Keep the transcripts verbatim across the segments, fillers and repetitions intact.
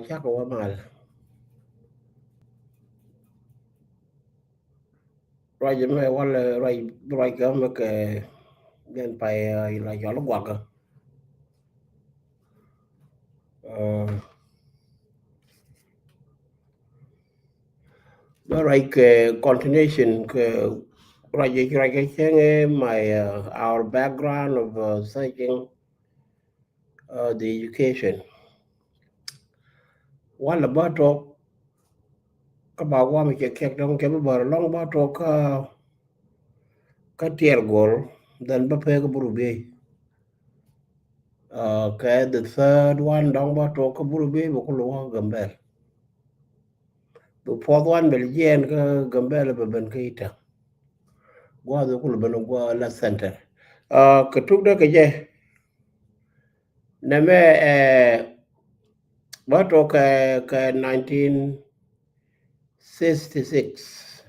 Cak wä mal. Ruac mɛ wal ruac ruac kɛ mɛ kɛ gɛn pay ila cɔl guak. Bä ruac kɛ continuation kɛ ruac ruac kɛ cɛŋɛ my uh, our background of uh, searching uh, the education. Walɛ bä tuɔk kä ba wamɛ cɛ kɛk dɔŋ cɛ bi bär lɔŋ bä tuɔk kä kä tiɛɛr gol, then bä pek buru biey. Uh, kɛ the third one dɔŋ bä tuɔk kä buru biey bä kulu wä Gambɛl. Bä puɔth one bɛ jiɛn kä Gambɛl bɛ ben kä ita. Guath bä kulu ben guath la center. Uh, kɛ tuk dä kɛ jɛ. Nɛmɛ ɛ bä tuɔk kɛ kɛ nineteen sixty six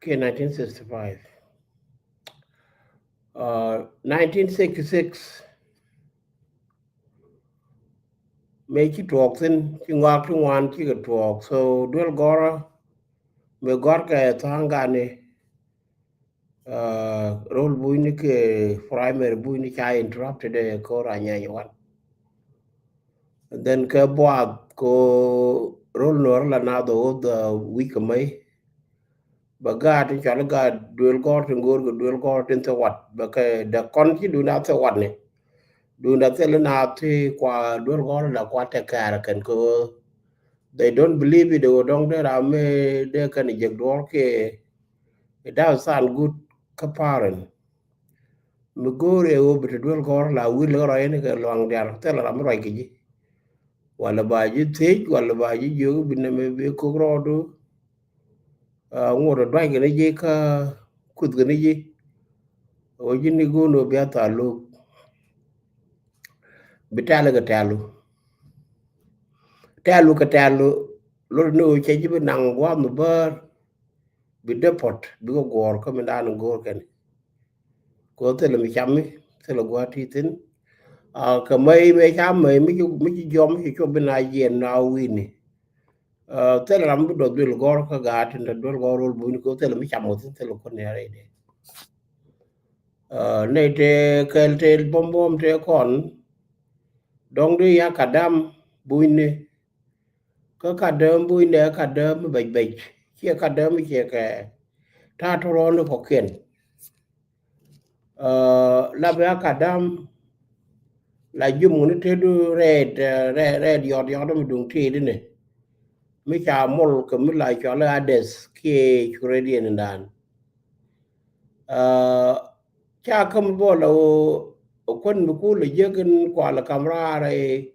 kiɛ nineteen sixty five. Uh, nineteen sixty six mëë ci tuɔɔk thin ci ŋɔak ti ŋuan cikɛ tuɔɔk, so duel gɔrä mëë gɔrkɛ tha̱a̱ŋ gani. Uh, rol bucni kɛ primary bucni ca interrupted ɛ kor a nyany wan. And then kɛ buath ko rol nuɔr la na the whole the week mäi. Bɛ gaat in cɔl gaat duel gɔr tin go̱o̱r kɛ duel gɔr tin thɛ wat bɛ kɛ dɛ kɔn ci dun a thɛ wat ni. Dun a thɛ li na thi kua duel gɔr la kua tɛ kɛɛr kɛn ko. They don't believe it. Dɛ wä dɔŋ dee ram mi dee kɛn jek duɔr kɛ. It does sound good kä parent. Mi go̱o̱r ɛ ɣöö bi te duel gɔ̱r la wil kä rɔy ni kɛ luaŋ diaal thilɛ ram mi ruac kɛ ji̱. Walɛ ba ji̱ thiec walɛ ba ji̱ jiök bi nɛmɛ bi kok rɔɔdu. Ŋot ɛ duac kɛ ni ji̱ kä kuth kɛ ni ji̱. Ɣöö ji̱ ni go̱o̱r ni ɣöö bia thaal lo̱o̱k. Bi tɛ̈lu kɛ tɛ̈lu. Tɛ̈lu kɛ tɛ̈lu. Lot ni ɣöö cɛ ji̱ bi naŋ gua̱a̱th mi bäär. Bi deport bikɛ guɔ̱ɔ̱r kä mi da̱a̱n go̱o̱r kɛn. Kɛ thilɛ mi cam mi thilɛ gua̱a̱t ti thin. Kɛ mäy mëë ca mäy mi ci jiɔm mi ci cop bi na jiɛn na wi̱i̱ni. Thilɛ ram bi duɔth duel gɔ̱r kä gaat tin te duel gɔ̱r rol bunyni kɛ thilɛ mi cam wä thin thilɛ kun ni a rɛy dee. Nɛy te kɛl te buɔ̱m buɔ̱m te kɔn. Dɔ̱ŋ di ya ka dam bunyni. Kä ka dääm bucnɛ ka dääm mi bɛc bɛc ciɛ ka dääm mi ciɛ kɛ ta̱a̱ tɔrɔɔni kɔ̱kiɛn. La bɛ a ka dääm la jum ŋuni tetdu rɛɛt rɛɛt yɔt yɔt mi duŋ tiit ni mi ca mol kɛ mi la cɔl a deth kiɛ curɛ diɛn dan. Ca käm bɔl a ɣöö kuän mi kul a jiäk in kual a kam raar rɛy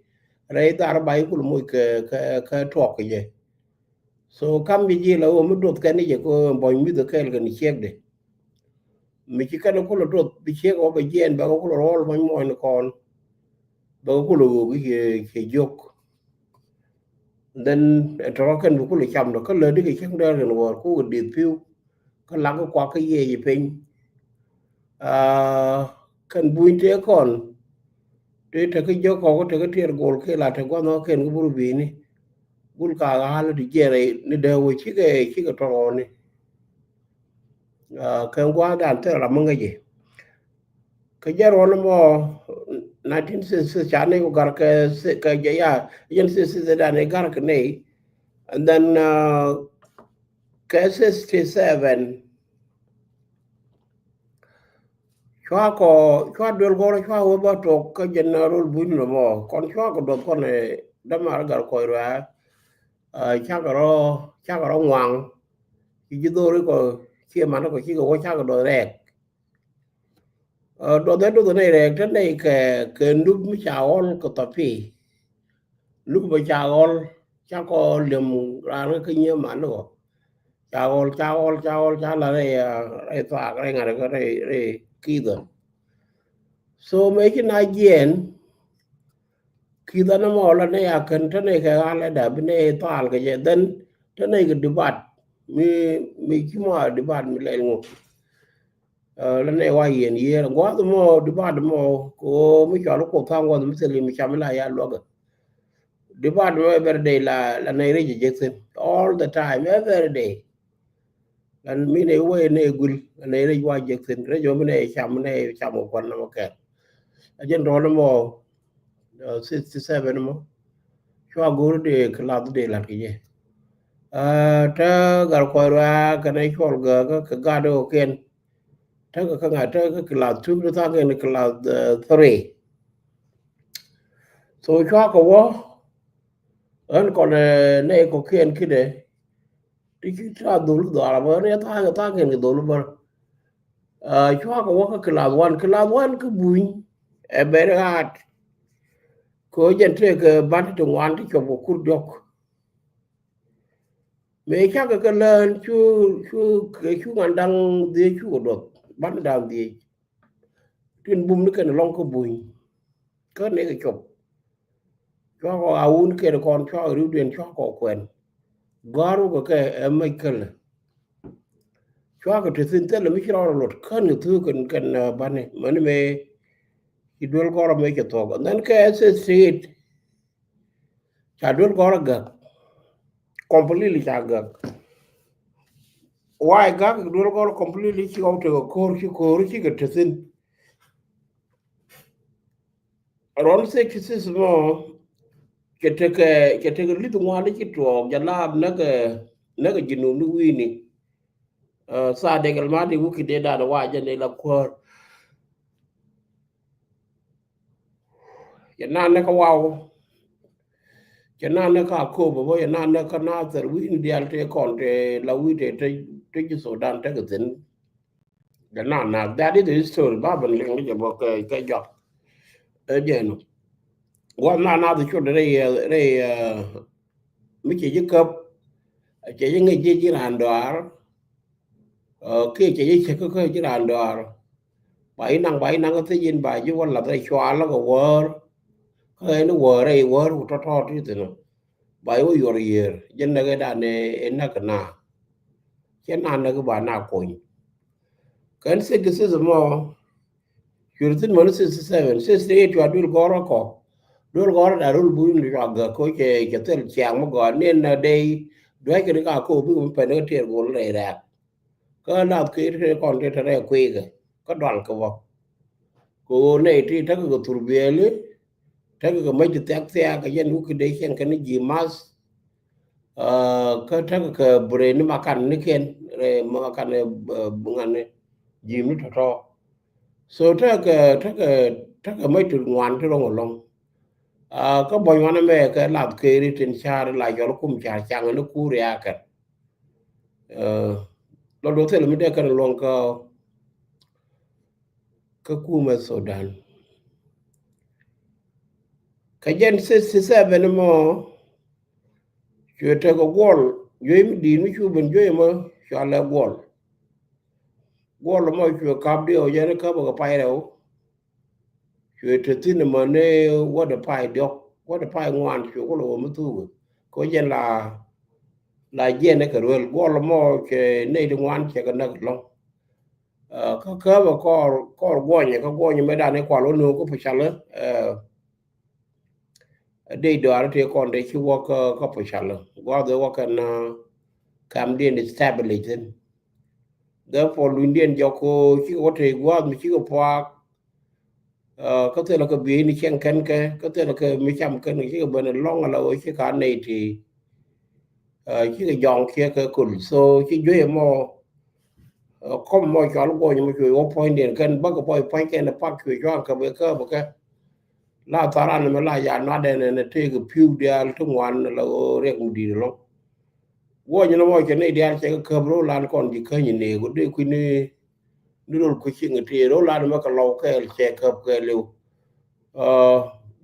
rɛy dhar ba yi kul moc kɛ kɛ kɛ tuɔk kɛ jɛ. So kam jɛ ji̱ la ɣöö mi duɔth kɛn ni jɛ kɛ ɣöö buɔ̱ny mi̱th kɛɛl kɛn ciɛkdɛ. Mi ci kɛn kul a duɔth bi ciɛk ɣɔk kɛ jiɛɛn bɛ kɛ kul a ruɔl buɔ̱ny muɔ̱ɔ̱ny ni kɔn. Bɛ kɛ kul a ɣöök i̱ ciɛ jiök. Then tɔrɔ kɛn bi kul a cam dɔ kä lätdi kɛ cäŋ dɛɛr kɛn wäär kuk a dieth pi̱w. Kä lak kä kuak kä yiëë ji̱ piny. Kɛn buny tëë kɔn tëë tekä jɔk kɔk tekä tiɛɛr gol kɛ la te gua̱nh kä kɛn kä bur bi̱i̱ni. Gul ka ɣa̱l ti jiɛɛr ni dee wä cikɛ cikɛ tɔrɔɔni. Kɛn gua̱a̱th dan thil ram mi ŋäc i̱ kɛ jɛ ruɔn mɔ nineteen sixty six ca ni ku gar kɛ kɛ jɛ ya. Jɛn sixty six dan i̱ gar kɛ nɛy. And then kɛ sixty seven cua kɔ cua duel gɔr cua wä ba tok kä jɛn rol buny lɔ mɔ kɔn cua kɔ duɔth kɔn dämar gar kɔc ruaar. Cakɛ rɔ cakɛ rɔ ŋuaŋ ci ji̱ dhori kɔ. Ciɛ man kɔ cikɛ wä cakɛ duɔth rɛɛk. Duɔth ɛ duɔth nɛy rɛɛk te nɛy kɛ kɛ nup mi ca ɣɔl kɛ thɔp pi. Luk bä ca ɣɔl ca kɔ liɛm raan kä nyiee man ni ɣɔ. Ca ɣɔl ca ɣɔl ca ɣɔl ca la rɛy rɛy thuaak rɛy ŋa̱t kä rɛy rɛy ki̱i̱thä. So mëë ci na jiɛɛn ki̱i̱thä ni mɔ la nɛy a kän te nɛy kɛ ɣa̱l ɛ dap bi nɛy thuaal kɛ jɛ then te nɛy kɛ dibat mi mi ci mɔ a dibat mi lɛl ŋu. Lɛ nɛy wa yiɛn yiëër gua̱a̱th mɔ, dibat mɔ, ko mi cɔal ko tha̱a̱ŋ gua̱a̱th mi thil mi cam la ya luäk. Dibat mɔ every day la, la nɛy rɛc jɛ jek thin. All the time, every day. Lan mi nɛy wee nɛy gul, la nɛy rɛc wa jek thin. Rɛc mɔ mi nɛy cam, nɛy cam ko kuan na mɔ kɛl. A jɛn tɔn mɔ, sixty seven mɔ. Cua go̱r de kɛ lath de lat kɛ jɛ. Te gat kuɔy ruaak kɛnɛ cuɔl gɛ kɛ gat de kɛ kɛn. Tekɛ kä ŋa̱, tekɛ kä class two, tekɛ kä class three. So cua kɛ wä ɣän kɔn nɛy kɔ̱kiɛn ki̱dɛ. Ti ci ta dhol dhɔaar bä ni tha̱a̱ŋ, tha̱a̱ŋ kɛn kɛ dhol bä. Cua kɛ wä kä class one, class one kä Buny ɛ very hard. Kɛ jɛn tekɛ ban ti ŋuan ti cuɔp kɛ kur diɔk. Mëë cakɛ kɛ lään cu, cu, cu ŋa̱n da̱ŋ dhiec cu kɛ duɔth, ban da̱ŋ dhiec. Tin bum ni kɛn lɔŋ kä Buny. Kä nɛy kɛ cop. Cuakɔ a wun kɛn kɔn cuakɔ riwdiɛn cuakɔ kuɛn. Gɔ̱a̱r wä kɛ kɛ ɛ mec kälɛ. Cuakɔ te thin thilɛ mi ci rɔɔd lot kän kɛ thuk kɛn, kɛn bani. Mäni mëë ci duel gɔ̱rä mëë cɛ thuɔk. And then kɛ ɛ sixty eight. Ca duel gɔ̱rä gäk. Completely ca gäk. Why gak duel gɔ̱rä completely? Ci ɣɔw tekɛ ko̱r, ci ko̱r ci kɛ te thin. Around sixty six mɔ, cɛ tekɛ, cɛ tekɛ lith ŋuan ci tuɔɔk jɛ laap näkɛ, näkɛ Jinub ni wi̱i̱ni. Thaa dek ɛl ma di wä ki dee dan wa jɛ ni la kuäär. Cɛ nan ni kä Waw. Cɛ nan ni kä Akobo bä, cɛ nan ni kä Nathir wi̱i̱ni diaal tëë kɔn tëë la wi̱i̱ tëë, tëë, tëë ji̱ Sudan tekɛ thi̱n. Jɛ nan na, that is the history. Ba ben liŋ ni jɛ bä kɛ, kɛ jɔak. Ɛ jɛ nu. Gua̱th nan na dhi cut rɛy, rɛy, mi cɛ ji̱ käp. Cɛ ji̱ ŋäc ji̱ ji̱ raan dɔaar. Kiɛ cɛ ji̱ cɛ kä kä ji̱ raan dɔaar. Ba ji̱ naŋ, ba ji̱ naŋ kä thiec in ba ji̱ wä lath rɛy cual lä kɛ wäär. Kä ɛn wäär rɛy wäär ku tɔ̱tɔ̱ ti thi̱n. Ba ji̱ wä yuɔr yiër. Jɛ näk ɛ dan ɛ näk na. Cɛ na näk ba na kony. Kɛn sixty six mɔ, cuɛ thi̱n mäni sixty seven, sixty eight cua duel gɔ̱rä kɔ. Duel gɔ̱rä da rul buny ni cua gäk ko cɛ, cɛ thil ciaŋ mi gɔ̱a̱r ni na dee duäc kɛn ka ko bikɛ mi pɛn kä tiɛɛr gol rɛy rɛ̈ɛ̈k. Kä lath kɛ it kɛ kɔn ti te rɛy kui̱kɛ kä dual kɛ bä. Kɛ ɣöö nɛy ti tekɛ kɛ thur biɛli. Tekɛ kɛ mäc ti thiak thiak kɛ jɛn wä ki dee cɛn kɛn ni ji̱ math. Kä tekɛ kɛ bureni makan ni kɛn rɛ makan ŋani ji̱ mi tɔ̱tɔ̱. So tekɛ, tekɛ, tekɛ mäc ti ŋuan ti ro̱ŋ ɛlɔ̱ŋ. Kä buɔ̱ny wanɛ mɛ kɛ lath keri tin car la cɔl kum car caŋ ni kur ya kɛn. Lɔ do thil mi dee kɛn luɔ̱ŋ kä, kä kumɛ Sudan. Kä jɛn sixty seven mɔ, cuɛ tekɛ guɔl, juey mi di̱i̱t mi cu ben juey mɔ, cua lɛ guɔl. Guɔl mɔ cuɛ kap diɛw jɛn käp kɛ pay rɛw. Cuɛ te thi̱n mɔ ni wädɛ pay diɔk, wädɛ pay ŋuan cuɛ kulɛ wä mi thuk. Kɛ jɛn la, la jiɛn kɛ ruel. Guɔl mɔ cɛ nɛy ti ŋuan cɛ kɛ näk lɔ̱ŋ. Kä käp kɔr, kɔr guɔnyɛ, kä guɔnyɛ mɛ dan i̱ kual wä no̱o̱ŋ kä pucalä. Dee dɔaar tëë kɔn dee ci wä kä, kä pucalä. Gua̱a̱th wä kɛn, kamdiɛn establish thi̱n. Therefore lunydiɛn jɔk ko cikɛ wä tëë gua̱a̱th mi cikɛ puaak. Kä thilɛ kɛ bieyni cɛŋ kɛn kɛ, kä thilɛ kɛ mi cam kɛn kɛ cikɛ ben lɔ̱ŋ ala ɣöö ci ka nɛy ti. Cikɛ jɔŋ kiɛ kɛ kul. So ci juey mɔ, kɔm mɔ cɔal guɔny mɔ cuɛ wä puɔ̱nydiɛn kɛn bäkɛ puɔ̱ny puɔ̱ny kɛn pak cuɛ cuaŋ kɛ bɛ kä bɛ kɛ. La tharan mɛ la ya nuat ɛn ɛn tëëkɛ pi̱w diaal ti ŋuan la ɣöö riɛk mi di̱i̱t ɛlɔ̱ŋ. Guɔny ni mɔ cɛ nɛy diaal cɛ kɛ käp ro̱o̱ lan kɔn ji̱ käny ni ku dee kui̱ni. Ni rol ku cieŋ ti rol an mɛ kɛ lɔw kɛɛl cɛ käp kɛɛliw.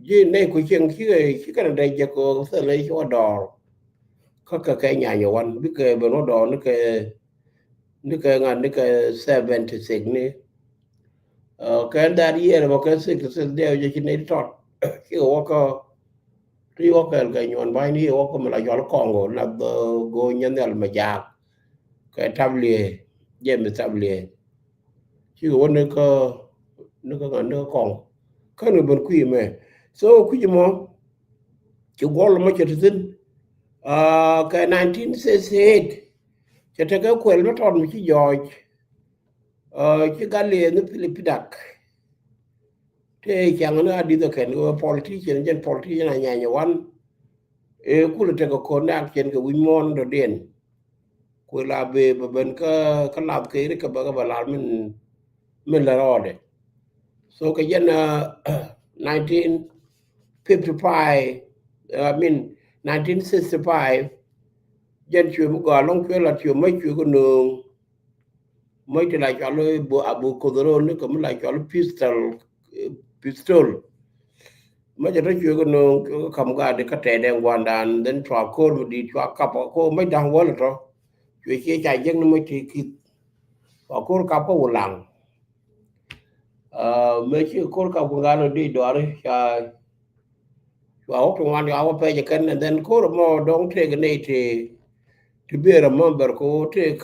Ji̱ nɛy ku cieŋ cikɛ, cikɛ ni dee jɛ kɛ thilɛ ci wä dɔɔr. Kä kɛ kɛ nyany wan bikɛ ben wä dɔɔr ni kɛ, ni kɛ ŋa̱t ni kɛ seventy six ni. Kɛn that year bä kɛ sixty six dee jɛ ci nɛy tɔt cikɛ wä kä. Ti wä kɛɛl kɛ nyuɔn ba̱ny ni wä kä mi la jɔl Kɔŋgo na go̱o̱ny nyɛ nhial mɛ jaak. Kɛ Tapliɛ, James Tapliɛ. Cikɛ wä ni kä, ni kä ŋa̱n ni kä kɔŋ. Kän kɛ ben kui̱ mɛ. So kui̱ mɔ ci guɔl mɔ cɛ ti thin. Kɛ nineteen sixty-eight cɛ tekɛ kuɛl mi tɔt mi ci jɔɔc. Ci gal liɛ ni Philip Dak. Tëë cäŋ ni a dith ɛ kɛn kɛ politician, jɛn politician a nyany wan. Ëë kulɛ tekɛ kɔn ni action kɛ wi̱c muɔ̱ɔ̱n dɔ̱diɛn. Kuɛ la bee bɛ ben kä, kä lath kɛ ri kɛ bɛ kɛ bɛ lar min, min lɛ rɔɔdɛ. So kɛ jɛn nineteen fifty-five, I mean nineteen sixty-five, jɛn cuɛ mi gɔaa lɔŋ cuɛ la cuɛ mec cuɛ kɛ nööŋ. Mec ti la cɔl i̱ bu abu kodoro ni kɛ mi la cɔl pistol, pistol. Mec a tɔ cuɛ kɛ nööŋ cuɛ kɛ kam gaat di kä tɛɛdɛ ŋuandan, then cua ko̱r mi di̱i̱t cua kap kɛ ko̱r mec da̱ŋ wäl tɔ. Cuɛ ciɛ ca jek ni mec ti kith. Cua ko̱r kap kä Wulaŋ. Mëë ci ko̱r kap kɛ ŋa̱n di dɔari ca, cua wä ti ŋuan cua wä pɛc kɛn, and then ko̱r mɔ dɔŋ tëëk ni ti, ti bier mɔ ber ko tëëk,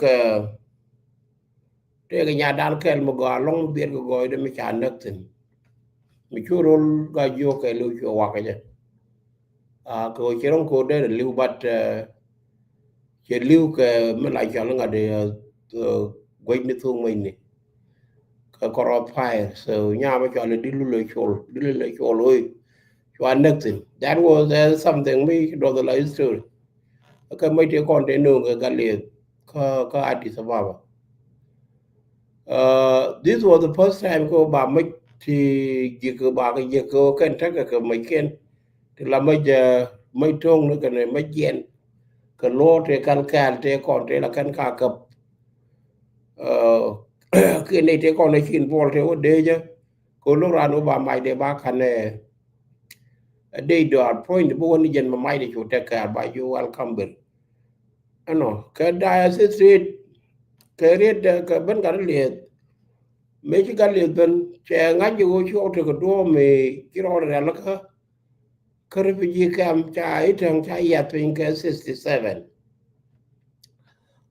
tëëk nyadan kɛl mi gɔaa lɔŋ bier kɛ gɔɔydɛ mi ca näk thin. Mi cu rol ga jiök kɛ liw cuɛ wakä jɛ. Kɛ ɣöö ci ro̱ŋ ko̱r dee liw, but cɛ liw kɛ mi la cɔl ŋa̱t guec ni thuk mec ni kɛ kɔrɔ fire. So nyam cɔl di lul col, di lul col oi. Cua näk thin. That was something mi duɔth la history. Kɛ mec ti kɔn te no̱o̱ŋ kɛ gal lieth kä, kä Addis Ababa. This was the first time kɛ ba mec ti ji̱k ba kɛ ji̱k kɛ kɛn tekɛ kɛ mec kɛn. Ti la mec, mec to̱ŋ ni kɛn mec jiɛn. Kɛ luɔ̱ɔ̱r te kɛl kɛɛl te kɔn te la kɛn ka käp. Kiɛn ni te kɔn ni cin buɔl te wä dee jɛ. Kɛ lo̱k raan wä ba mac dee ba kanɛ. A dee dɔaar puɔ̱ny di bi wä ni jɛn ma mac dee cu tek kɛɛl ba ju welcome ber. Ɛnɔ kɛ diocese riet, kɛ riet kɛ ben gat lieth. Mëë ci gat lieth ben cɛ ŋa̱c jɛ ɣöö ci ɣɔw tekɛ duɔ̱ɔ̱p mëë ci rɔɔd rɛl kä kä refugee camp ca itäŋ ca yiath piny kɛ sixty-seven.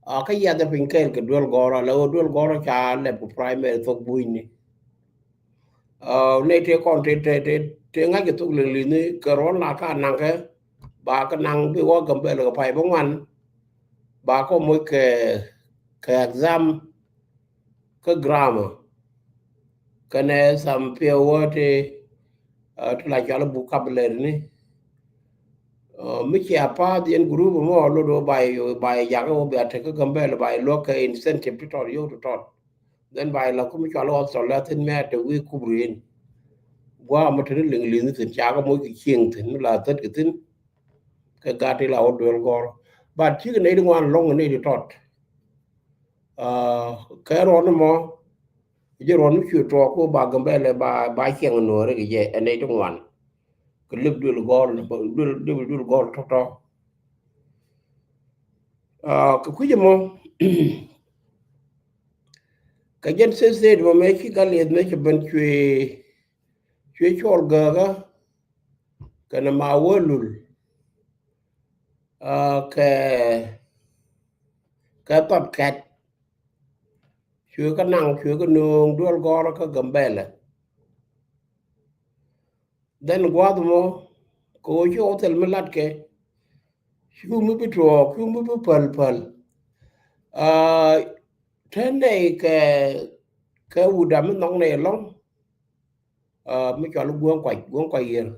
A kä yiath piny kɛɛl kɛ duel gɔɔrɔ la ɣöö duel gɔɔrɔ ca lɛp kɛ primary thok bunyni. Nɛ tëë kɔn tëë, tëë, tëë ŋa̱c kɛ thok liŋ li̱thni kɛ ruɔ̱n la ka naŋkɛ ba kä naŋ bi wä Gambɛl kɛ pay bi ŋuan. Ba kɔ moc kɛ, kɛ exam kä grammar kɛnɛ some few word ti la cɔal vocabulary ni. Mi cia path yɛn group mɔ lot wä bay, bay jakä wä bia tek kä Gambɛl bay luɔk kɛ incentive ti tɔt yio̱w ti tɔt. Then bay la kum cɔal wä Australia thin mɛ te wi̱i̱ kubri in. Gua̱a̱ mɔ te ni liŋ liŋ thin ca kä moc kɛ cieŋ thin mi la thät kɛ thin. Kɛ gat ti la wä duel gɔr. But cikɛ nɛy ti ŋuan lɔŋ nɛy ti tɔt. Kɛ ruɔn mɔ ji̱ ruɔn mi cuɛ tuɔɔk ko ba Gambɛl ba, ba ciɛŋ nuɔɔri kɛ jɛ ɛ nɛy ti ŋuan. Kɛ lip duel gɔr, duel, duel gɔr tɔtɔ. Kɛ kui̱c mɔ kɛ jɛn state mɔ mɛ ci gat lieth mɛ ci ben cuɛ, cuɛ cuɔl gääkä. Kɛnɛ ma wä lul kɛ, kɛ thɔt kɛt. Cuɛ kä naŋ cuɛ kä nööŋ duel gɔr kä Gambɛl. Then gua̱a̱th mɔ kɛ ɣöö ci ɣɔw thil mi latkɛ. Cu mi bi tuɔɔk, cu mi bi päl päl. Tɛn nɛy kɛ, kɛ wut dam mi nhɔk nɛy ɛlɔ̱ŋ. Mi cɔal guäŋ kuac, guäŋ kuac yier.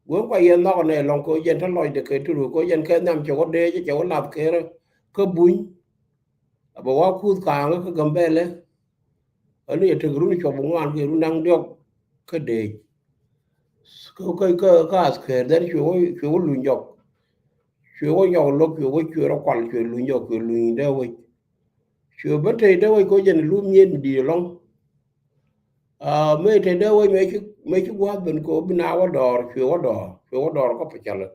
Guäŋ kuac yier nhɔk nɛy ɛlɔ̱ŋ kɛ ɣöö jɛn te lɔcdɛ kɛ turu kɛ ɣöö jɛn kɛ nhiam cɛ wä dee cɛ wä lath kɛ rɛ kä buny. A bɛ wa kuth ka̱a̱ŋ kä Gambɛlɛ. Ani yɛ tek run cuɔp ŋuan kɛ run da̱ŋ diɔk kä dee. Kä, kä, kä, kä askɛr dhɛn cuɛ wä, cuɛ wä luny jɔk. Cuɛ wä nyɔk lo̱k cuɛ wä cuɛ rɔ kual cuɛ luny jɔk cuɛ luny dee wec. Cuɛ ben tey dee wec kɛ ɣöö jɛn lum nyiet mi di̱i̱t ɛlɔ̱ŋ. Mëë tey dee wec mëë ci, mëë ci gua̱a̱th ben kɛ ɣöö bi na wä dɔɔr cuɛ wä dɔɔr cuɛ wä dɔɔr kä pecalä.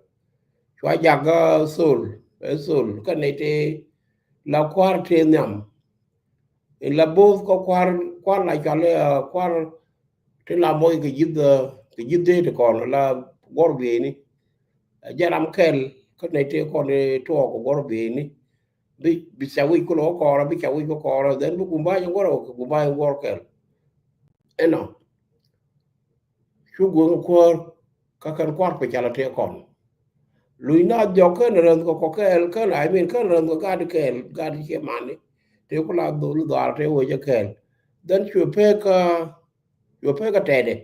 Cua jak kä thol, ɛ thol kä nɛy tey la kua̱r tëë nhiam. In la bo̱o̱th kä kua̱r, kua̱r la cɔal i̱ kua̱r ti la moc kɛ ji̱th, kɛ ji̱th dee ti kɔn la guɔ̱r bieyni. Jɛ ram kɛl kä nɛy tëë kɔn i̱ tuɔɔk kɛ guɔ̱r bieyni. Bi, bi ca wic kulɛ wä kɔɔrä, bi ca wic wä kɔɔrä, then bi gumba̱a̱c in guɔ̱rä wä kɛ gumba̱a̱c in guɔ̱r kɛl. Ɛnɔ. Cu gueŋ kuäär, kä kɛn kua̱r pɛ calɛ tëë kɔn. Luny na jɔk kɛn rɛnh kɔ kɔ kɛɛl, kɛn, I mean, kɛn rɛnh kɔ gat kɛɛl, gat ciɛ mani. Tëë ku la dhol dhɔaar tëë wecɛ kɛɛl. Then cuɛ pek, uh, cuɛ pek kɛ tɛtdɛ.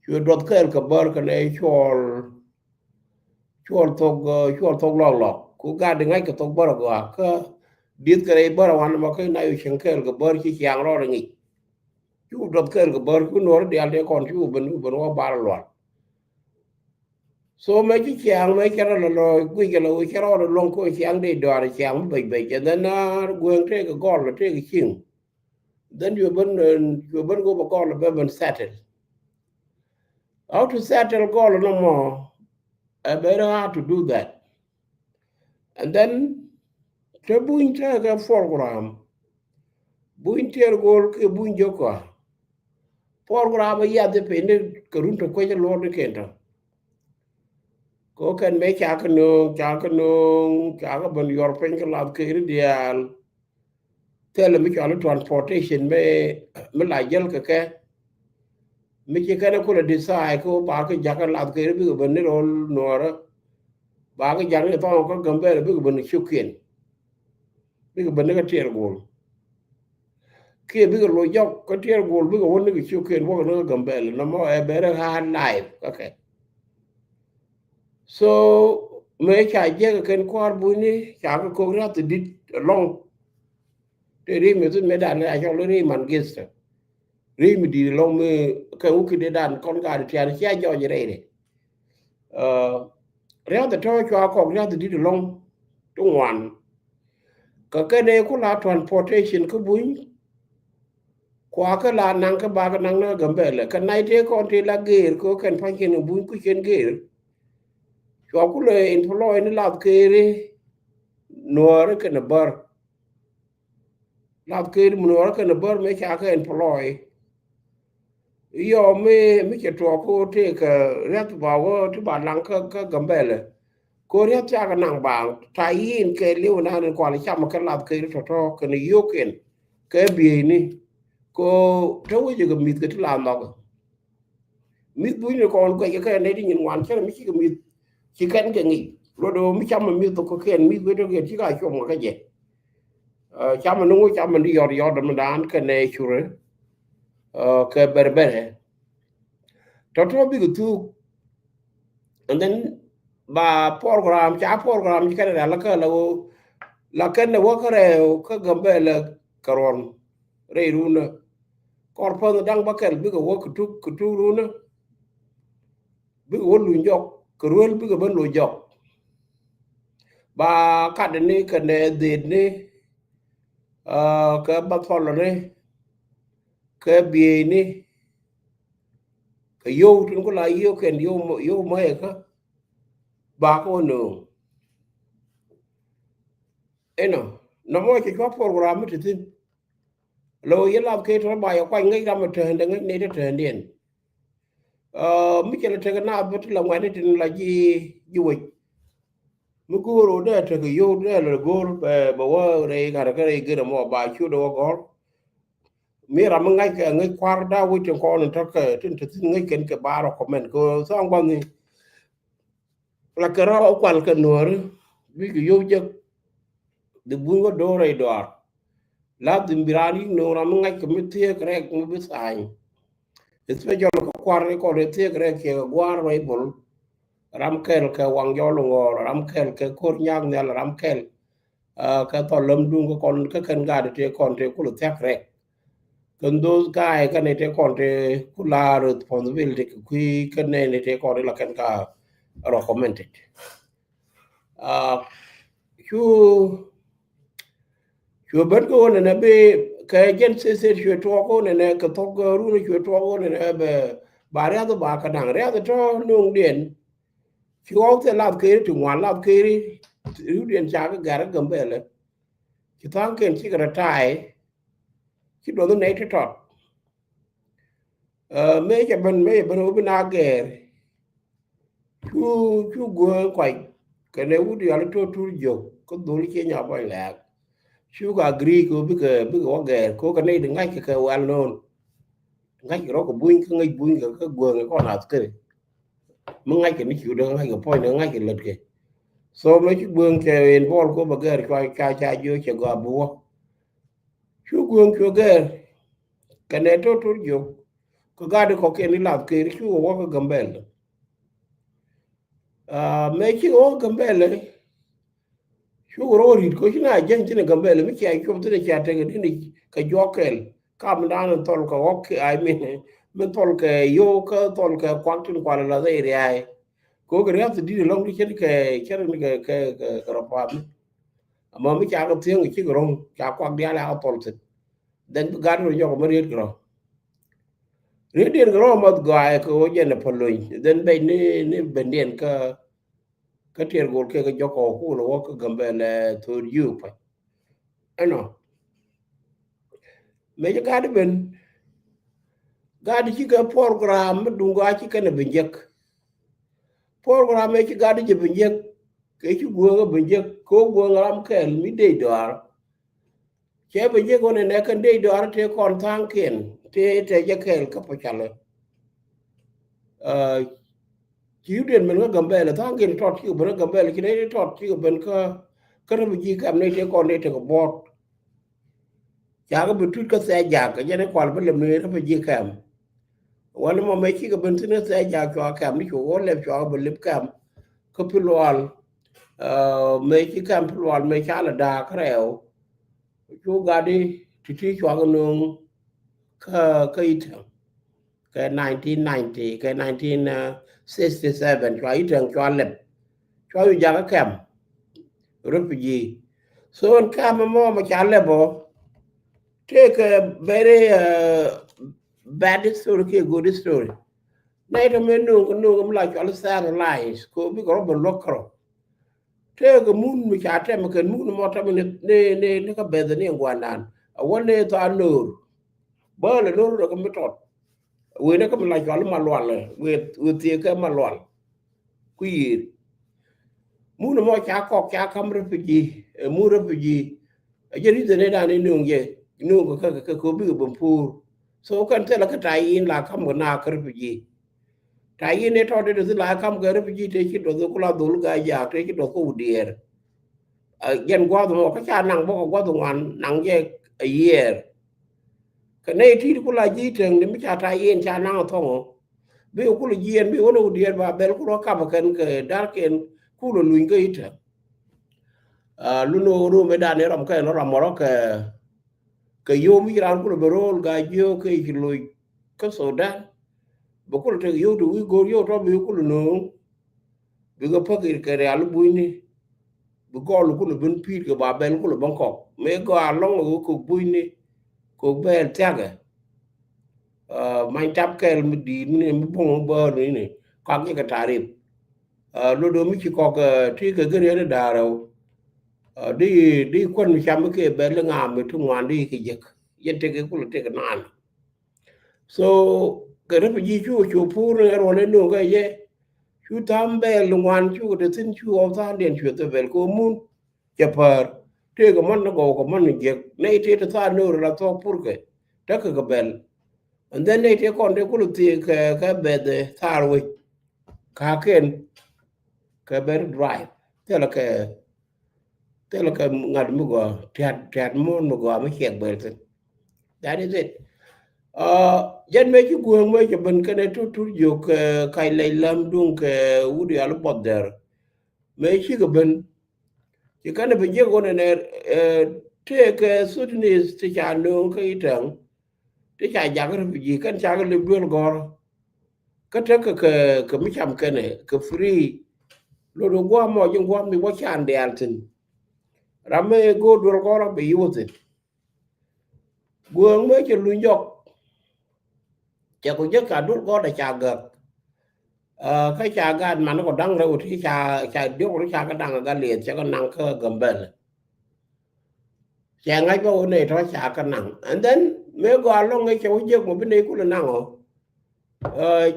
Cuɛ duɔth kɛɛl kɛ bär kɛnɛ cuɔl, cuɔl thok, uh, cuɔl thok lɔk lɔk. Ku gat di ŋa̱c kɛ thok bär agɔaa. Kä dieth kɛ rɛy bär awan ma kä na cu cieŋ kɛɛl kɛ bär ci ciaŋ rɔɔdɛ ŋic. Cu duɔth kɛɛl kɛ bär, cu nuɔɔri diaal tëë kɔn cu ben, cu ben wä bar lual. So mɛ ci ciaŋ mɛ cɛ rɔ lɔ lɔ guic kɛ lɔ cɛ rɔ lɔ luɔŋ ko ciaŋ dee dɔaar ciaŋ mi bec bec. And then na gueŋ tëë kɛ gɔl tëë kɛ cieŋ. Then cuɛ ben, uh, cuɛ ben go bɛ gɔl bɛ ben settle. How to settle gɔl nɔmɔ? Ɛ very hard to do that. And then te buny te kɛ program. Buny tiɛɛr go̱o̱l kɛ buny jɔkä. Program a yath i̱ piny ni kɛ run te kuec a luɔr ni kentɔ. Kɛ kɛn mɛ ca kɛ no̱o̱ŋ, ca kɛ no̱o̱ŋ, ca kɛ ben yuɔr piny kɛ lath keri diaal. Thilɛ mi cɔal i̱ transportation mi, mi la jäl kɛ kɛ. Mi ci kɛn kulɛ decide kä ba kä jakä lath kɛ bikɛ ben ni rol nuɔrä. Ba kä jakä ni thɔŋ kä Gambɛl bikɛ ben ni cukiɛn. Bikɛ ben ni kä tiɛɛr gol. Kiɛ bikɛ lo jɔk kä tiɛɛr gol bikɛ wä ni kɛ cukiɛn wäk ni kä Gambɛl. Nɔmɔ ɛ very hard life kä kɛ. So mëë ca jiɛk kɛn kua̱r bunyni ca kɛ kok riath ti dit alɔŋ. Te ri mi thut mëë dan a cɔl ri man gistɛ. Ri mi dit alɔŋ mi kɛ wä ki de dan kɔn gat tian cia jɔc rɛy rɛ. Riath tɔ cua kɔk riath ti dit alɔŋ ti ŋuan. Kɛ kɛn ɛ ku la transportation kä buny. Kua kä la naŋ kä ba kä naŋ na Gambɛl kɛ nai tëë kɔn tëë la geer kɛ kɛn pa̱ny kɛn buny ku cɛn geer. Cua kulɛ employ ni lath keri nuɔɔri kɛn bär. Lath keri mi nuɔɔri kɛn bär mëë ca kɛ employ. Yɔ mi, mi cɛ tuɔɔk ko tëë kɛ riath ba wä ti ba naŋ kä, kä Gambɛl. Ko riath ca kɛ naŋ ba ta yin kɛ liw nan in kual cam kɛ lath keri tɔtɔ kɛn yioken kɛ bieyni. Ko te wecɛ kɛ mith kɛ ti la nhɔk. Mith bunyni kɔn guɛc kɛ kɛ nɛy ti nyin wan cɛ mi ci kɛ mith ci kɛn kɛ ŋic. Luɔt mi cam mi mith kɛ kɛn mith wet kɛ ti ka cuɔm kɛ jɛ. Cam mi ni ŋu cam mi ni yɔt yɔt mi dan kɛ nɛ curɛ. Kɛ bɛr bɛr ɛ tɔtɔ bikɛ thuk. And then ba program ca program ci kɛn rɛl kä la wä la kɛn wä kä rɛw kä Gambɛl kɛ ruɔn rɛy runä. Kɔr pänh daŋ ba kɛl bikɛ wä kɛ tuk kɛ tuk runä. Bikɛ wä luny jɔk kɛ ruel bikɛ ben loc jɔk. Ba kat ni kɛ nɛ dhet ni kɛ ba thɔl ni kɛ biey ni kɛ yow tin ku la yow kɛn yow mɔ yow mɔ yɛ kä. Ba kä wä no̱o̱ŋ. Inɔ nɔmɔ cɛ cua program mi ti thin. Lo yɛ lath kɛ tɔn ba yɛ kuany ŋäc ram mi tɛɛndɛ ŋäc nɛy ti tɛɛndiɛn. Mi cɛ lɛ tekɛ naath bä ti la ŋuɛ̈ni tin la ji̱ ji̱ wec. Mi go̱o̱r ɣöö dee tekɛ yio̱w dee lɛ go̱o̱r bɛ bɛ wä rɛy gat kä rɛy gër ɛmɔ ba ciötdɛ wä gɔ̱r. Mi ram mi ŋa̱c kɛ ŋäc kua̱r da̱a̱ wec tin kɔn in tɔ̱kɛ tin te thi̱n ŋäc kɛn kɛ ba rɔ comment kɛ ɣöö tha̱a̱ŋ gua̱thni. La kɛ rɔ kual kɛ nuääri bikɛ yio̱w jek. Di buny wä do̱r rɛy dɔaar. Lath dhim bi raan yi̱k no̱o̱ŋ ram mi ŋa̱c kɛ mi thiek rɛk mi bi tha̱a̱ny. Especially kɛ kua̱r rɛy kɔn rɛy thiek rɛk kiɛ kɛ gua̱a̱r rɛy bol. Ram kɛl kɛ waŋ jɔl ŋɔɔr ram kɛl kɛ ko̱r nyak nhial ram kɛl. Kɛ thɔl läm duŋ kä kɔn kä kɛn gaat tëë kɔn tëë kulɛ thiak rɛk. Kɛn those guy kɛn tëë kɔn tëë kula responsibility kɛ kui̱ kɛn nɛn tëë kɔn tëë la kɛn ka recommended. Cu cuɛ ben kä ɣän ɛnɛ bi kɛ jɛn thithiet cuɛ tuɔɔk ɣän ɛnɛ kɛ thok run cuɛ tuɔɔk ɣän ɛnɛ bɛ ba riath ba kɛ daŋ riath tɔ nuŋdiɛn. Ci ɣɔw thil lath keri ti ŋuan lath keri. Riwdiɛn ca kɛ gɛr kä Gambɛlɛ. Ci tha̱a̱ŋ kɛn cikɛ rɛ ta̱a̱y. Ci duɔth nɛy ti tɔt. Mëë cɛ ben mëë cɛ ben wä bi na gɛɛr. Cu cu guäär kuac kɛnɛ wut yɔl i̱ to̱ tur jiök kä dhol i̱ cie nya buɔ̱ny lɛɛk. Cu ka agree kɛ bikɛ, bikɛ wä gɛɛr kɛ kɛ nɛy di ŋa̱ckɛ kɛ well known. Ŋa̱ckɛ rɔ kɛ buny kä ŋäc buny kɛ kä guäŋ kɔn askeri. Mi ŋa̱ckɛ ni cu dee ŋa̱ckɛ puɔ̱ny dee ŋa̱ckɛ lät kɛ. So mɛ ci guäŋ cɛ involve kɛ bɛ gɛɛr cua ca ca jiö cɛ gɔaa bi wä. Cu guäŋ cuɛ gɛɛr kɛ nɛ total jiök kɛ gat kɔkiɛn ni lath keri cu kɛ wä kä Gambɛl. Mɛ ci kɛ wä kä Gambɛl cu kɛ rɔ ri̱t kɔ ci na jɛn ci ni Gambɛl mi cia cuɔp thin cia tekɛ dini kɛ juɔk kɛl. Kam dan thɔl kɛ wä kɛ, I mean, mi thɔl kɛ yo kä thɔl kɛ kuak tin kual la dhɛ riay. Kɛ wä kɛ riath dit lɔŋ di cɛ kɛ cɛ kɛ kɛ rɔ pam. Ama mi ca kɛ thiäŋ ci kɛ rɔŋ ca kuak dial a kɛ thɔl thin. Then bi gat rɔ jɔk mɛ riet kɛ rɔ. Riet diɛn kɛ rɔ math gɔaa kɛ wä jɛn ɛ pä lony. Then bɛc ni ni ben diɛn kä kä tiɛr gol kɛ kɛ jɔk kɔ kul wä kä Gambɛl thor jiök pä. Ɛnɔ mɛ ci gat ben gat ci kɛ program mi duŋ gɔaa ci kɛn ɛ ben jek. Program mɛ ci gat ci ben jek kɛ ci guäŋ ɛ ben jek kɛ wä guäŋ ram kɛl mi dee dɔar. Cɛ ben jek wä nɛ nɛ kɛn dee dɔar tëë kɔn thaŋkiɛn tëë tɛ jɛ kɛɛl kä pɔ calɛ. Ci yut diɛn ben kä Gambɛl thaŋkiɛn tɔt cikɛ ben kä Gambɛl ci nɛy tɔt cikɛ ben kä kä refugee camp nɛy tëë kɔn nɛy tekɛ buɔt. Cakɛ bi tut kä thɛɛ jak kɛ jɛn i̱ kual bi lep ni refugee camp. Wani mɔ mɛ cikɛ ben thin kä thɛɛ jak cua camp ni cu wä lep cua bi lep camp kä pi lual. Mɛ ci camp pi lual mɛ ca lɛ daak kä rɛw. Cu gat di ti ti cua kɛ no̱o̱ŋ kä kä Itɛŋ. Kɛ nineteen ninety kɛ nineteen sixty seven cua Itɛŋ cua lɛp. Cua yu jakä kɛm refugee. So ɛn kɛm mɔ mɛ ca lɛp ɔ tëëkɛ very bad story kiɛ good story. Nɛy tɔ mɛ no̱o̱ŋ kɛ no̱o̱ŋ kɛ mi la cual satellite kɛ bikɛ rɔ ben luɔk kärɔ. Tëëkɛ mun mi ca tɛm kɛn mun mɔ tɛm ni ni ni kä bɛth ni guandan a wä ni tha no̱o̱r. Bä lɛ no̱o̱r rɔ kɛ mi tɔt. Wen ni kä mi la cual ma lual wen thiek kɛ ma lual. Ku yiër mun mɔ ca kɔk ca kam refugee ɛ mun refugee. A jɛ ri dhɛ ni dan ni no̱o̱ŋ jɛ no̱o̱ŋ kɛ kɛ kɛ kɛ bikɛ ben puur. So kɛn thilɛ kä ta yin la kam kɛ na kä refugee. Ta yin ni tɔt di dɔthi la kam kɛ refugee te ci dɔthi ku la dhol ga jak te ci dɔth kä wudiɛɛr. Jɛn guath mɔ kä ca naŋ bä kɛ guath ŋuan naŋ jɛ a year. Kɛ nɛy ti ku la ji̱ Itɛŋ ni mi ca ta yin ca naŋ a thɔŋɔ. Bi ku la jiɛn bi wä ni wudiɛɛr ba bɛl ku rɔ kap kɛn kɛ darkɛn ku la luny kä Itɛŋ. Lun wä rum mi dan ni ram kɛn ram mɔ rɔ kɛ kɛ yom mi ci raan kulɛ bɛ ro̱o̱l ga jiök kɛ ci loc kä Sudan. Bɛ kulɛ tek yom ti wi̱i̱ go̱o̱r yom tɔ bi kulɛ no̱o̱ŋ. Bikɛ päk kɛ rial bunyni bi gɔl kulɛ ben pi̱i̱t kɛ ba bɛl kulɛ ben kɔk mëë gɔaa lɔŋ kɛ kok bunyni. Kok bɛɛl thiakɛ many tap kɛɛl mi di̱i̱t mi buŋ mi bäär mi ni kɔak jɛ kɛ tarip. Luɔt do̱ mi ci kɔk ti kɛ gɛr yɛn da̱rɛw. Di di kuän mi cam mi kɛ bɛl ŋa̱a̱m mi ti ŋuan di kɛ jek yɛn tek kɛ kulɛ tek naan. So kɛ refugee cu cu pur ni ruɔl ni nuŋ kɛ yɛ cu tham bɛl ŋuan cu kɛ te thin cu ɣɔw than diɛn cu thɛ bɛl kɛ mun. Cɛ päär tëëkɛ mɔn ni gɔw kɛ mɔn ni jiɛk nɛy tëë ti thaar ni ɣöö rɛ la thuɔ̱k purkɛ. Tekɛ kɛ bɛl. And then nɛy tëë kɔn tëë kulɛ thiee kɛ kɛ bɛth thaar wec. Ka̱a̱kɛn kɛ bɛr drive thilɛ kɛ thilɛ kɛ ŋa̱t mi gɔaa tiat tiat muɔ̱ɔ̱n mi gɔaa mi ciɛk bɛl thin. That is it. Jɛn mëë ci guäŋ mëë cɛ ben kɛnɛ tut tut jiök kɛ kac lɛc läm duŋ kɛ wut yal buɔth dhɛr. Mëë cikɛ ben ci kɛn bi jiɛk ɣöö nɛnɛ tëëkɛ Sudanese ti ca nööŋ kä Itɛŋ ti ca jak refugee kɛn cakɛ lip duel gɔ̱rä. Kä tekɛ kɛ kɛ mi cam kɛnɛ kɛ free. Lot wä gua̱a̱m mɔ ji̱ gua̱a̱m mi wä can diaal thi̱n. Ram mi go̱o̱r duel gɔ̱rä bi yiwä thi̱n. Guäŋ mëë cɛ luny jɔk. Cɛ ku jek ca duel gɔ̱rä ca gäk. Kä ca gaat man kɔ da̱ŋ rɛw ti ca ca diɔk ti ca kä da̱ŋ kä lieth cɛ kɛ naŋ kä Gambɛl. Cɛ ŋa̱c bä wä nɛy tɔ̱ ca kä naŋ and then mëë gɔaa lɔŋ ŋäc cɛ wä jiäk mɔ bi nɛy kulɛ naŋ ɔ.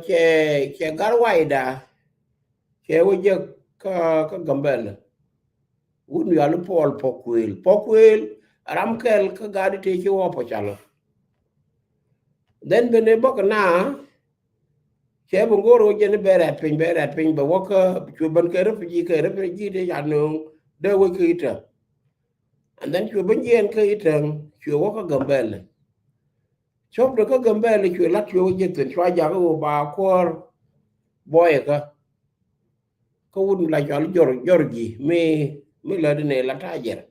Cɛ cɛ gar wayda cɛ wä jiäk kä kä Gambɛl. Wut mi yɔal i̱ Puɔl Pɔk Kuëël. Pɔk Kuëël Ram kɛl kä gaat tëë ci wä pɔ calɔ. Then ben ɛ bäk na cɛ bi ŋo̱r wä jɛn bɛ rɛt piny, bɛ rɛt piny, bɛ wä kä cu ben kɛ refugee, kɛ refugee tëë ca nööŋ dee wec kä itäŋ. And then cu ben jiɛn kä itäŋ, cu wä kä Gambɛl. Cop de kä Gambɛl cu lat cu wä jek thin cua jak wä ba kuɔr bɔyɛ kä. Kä wut la cɔl Jor, Jorji mi, mi lät ni la tajir.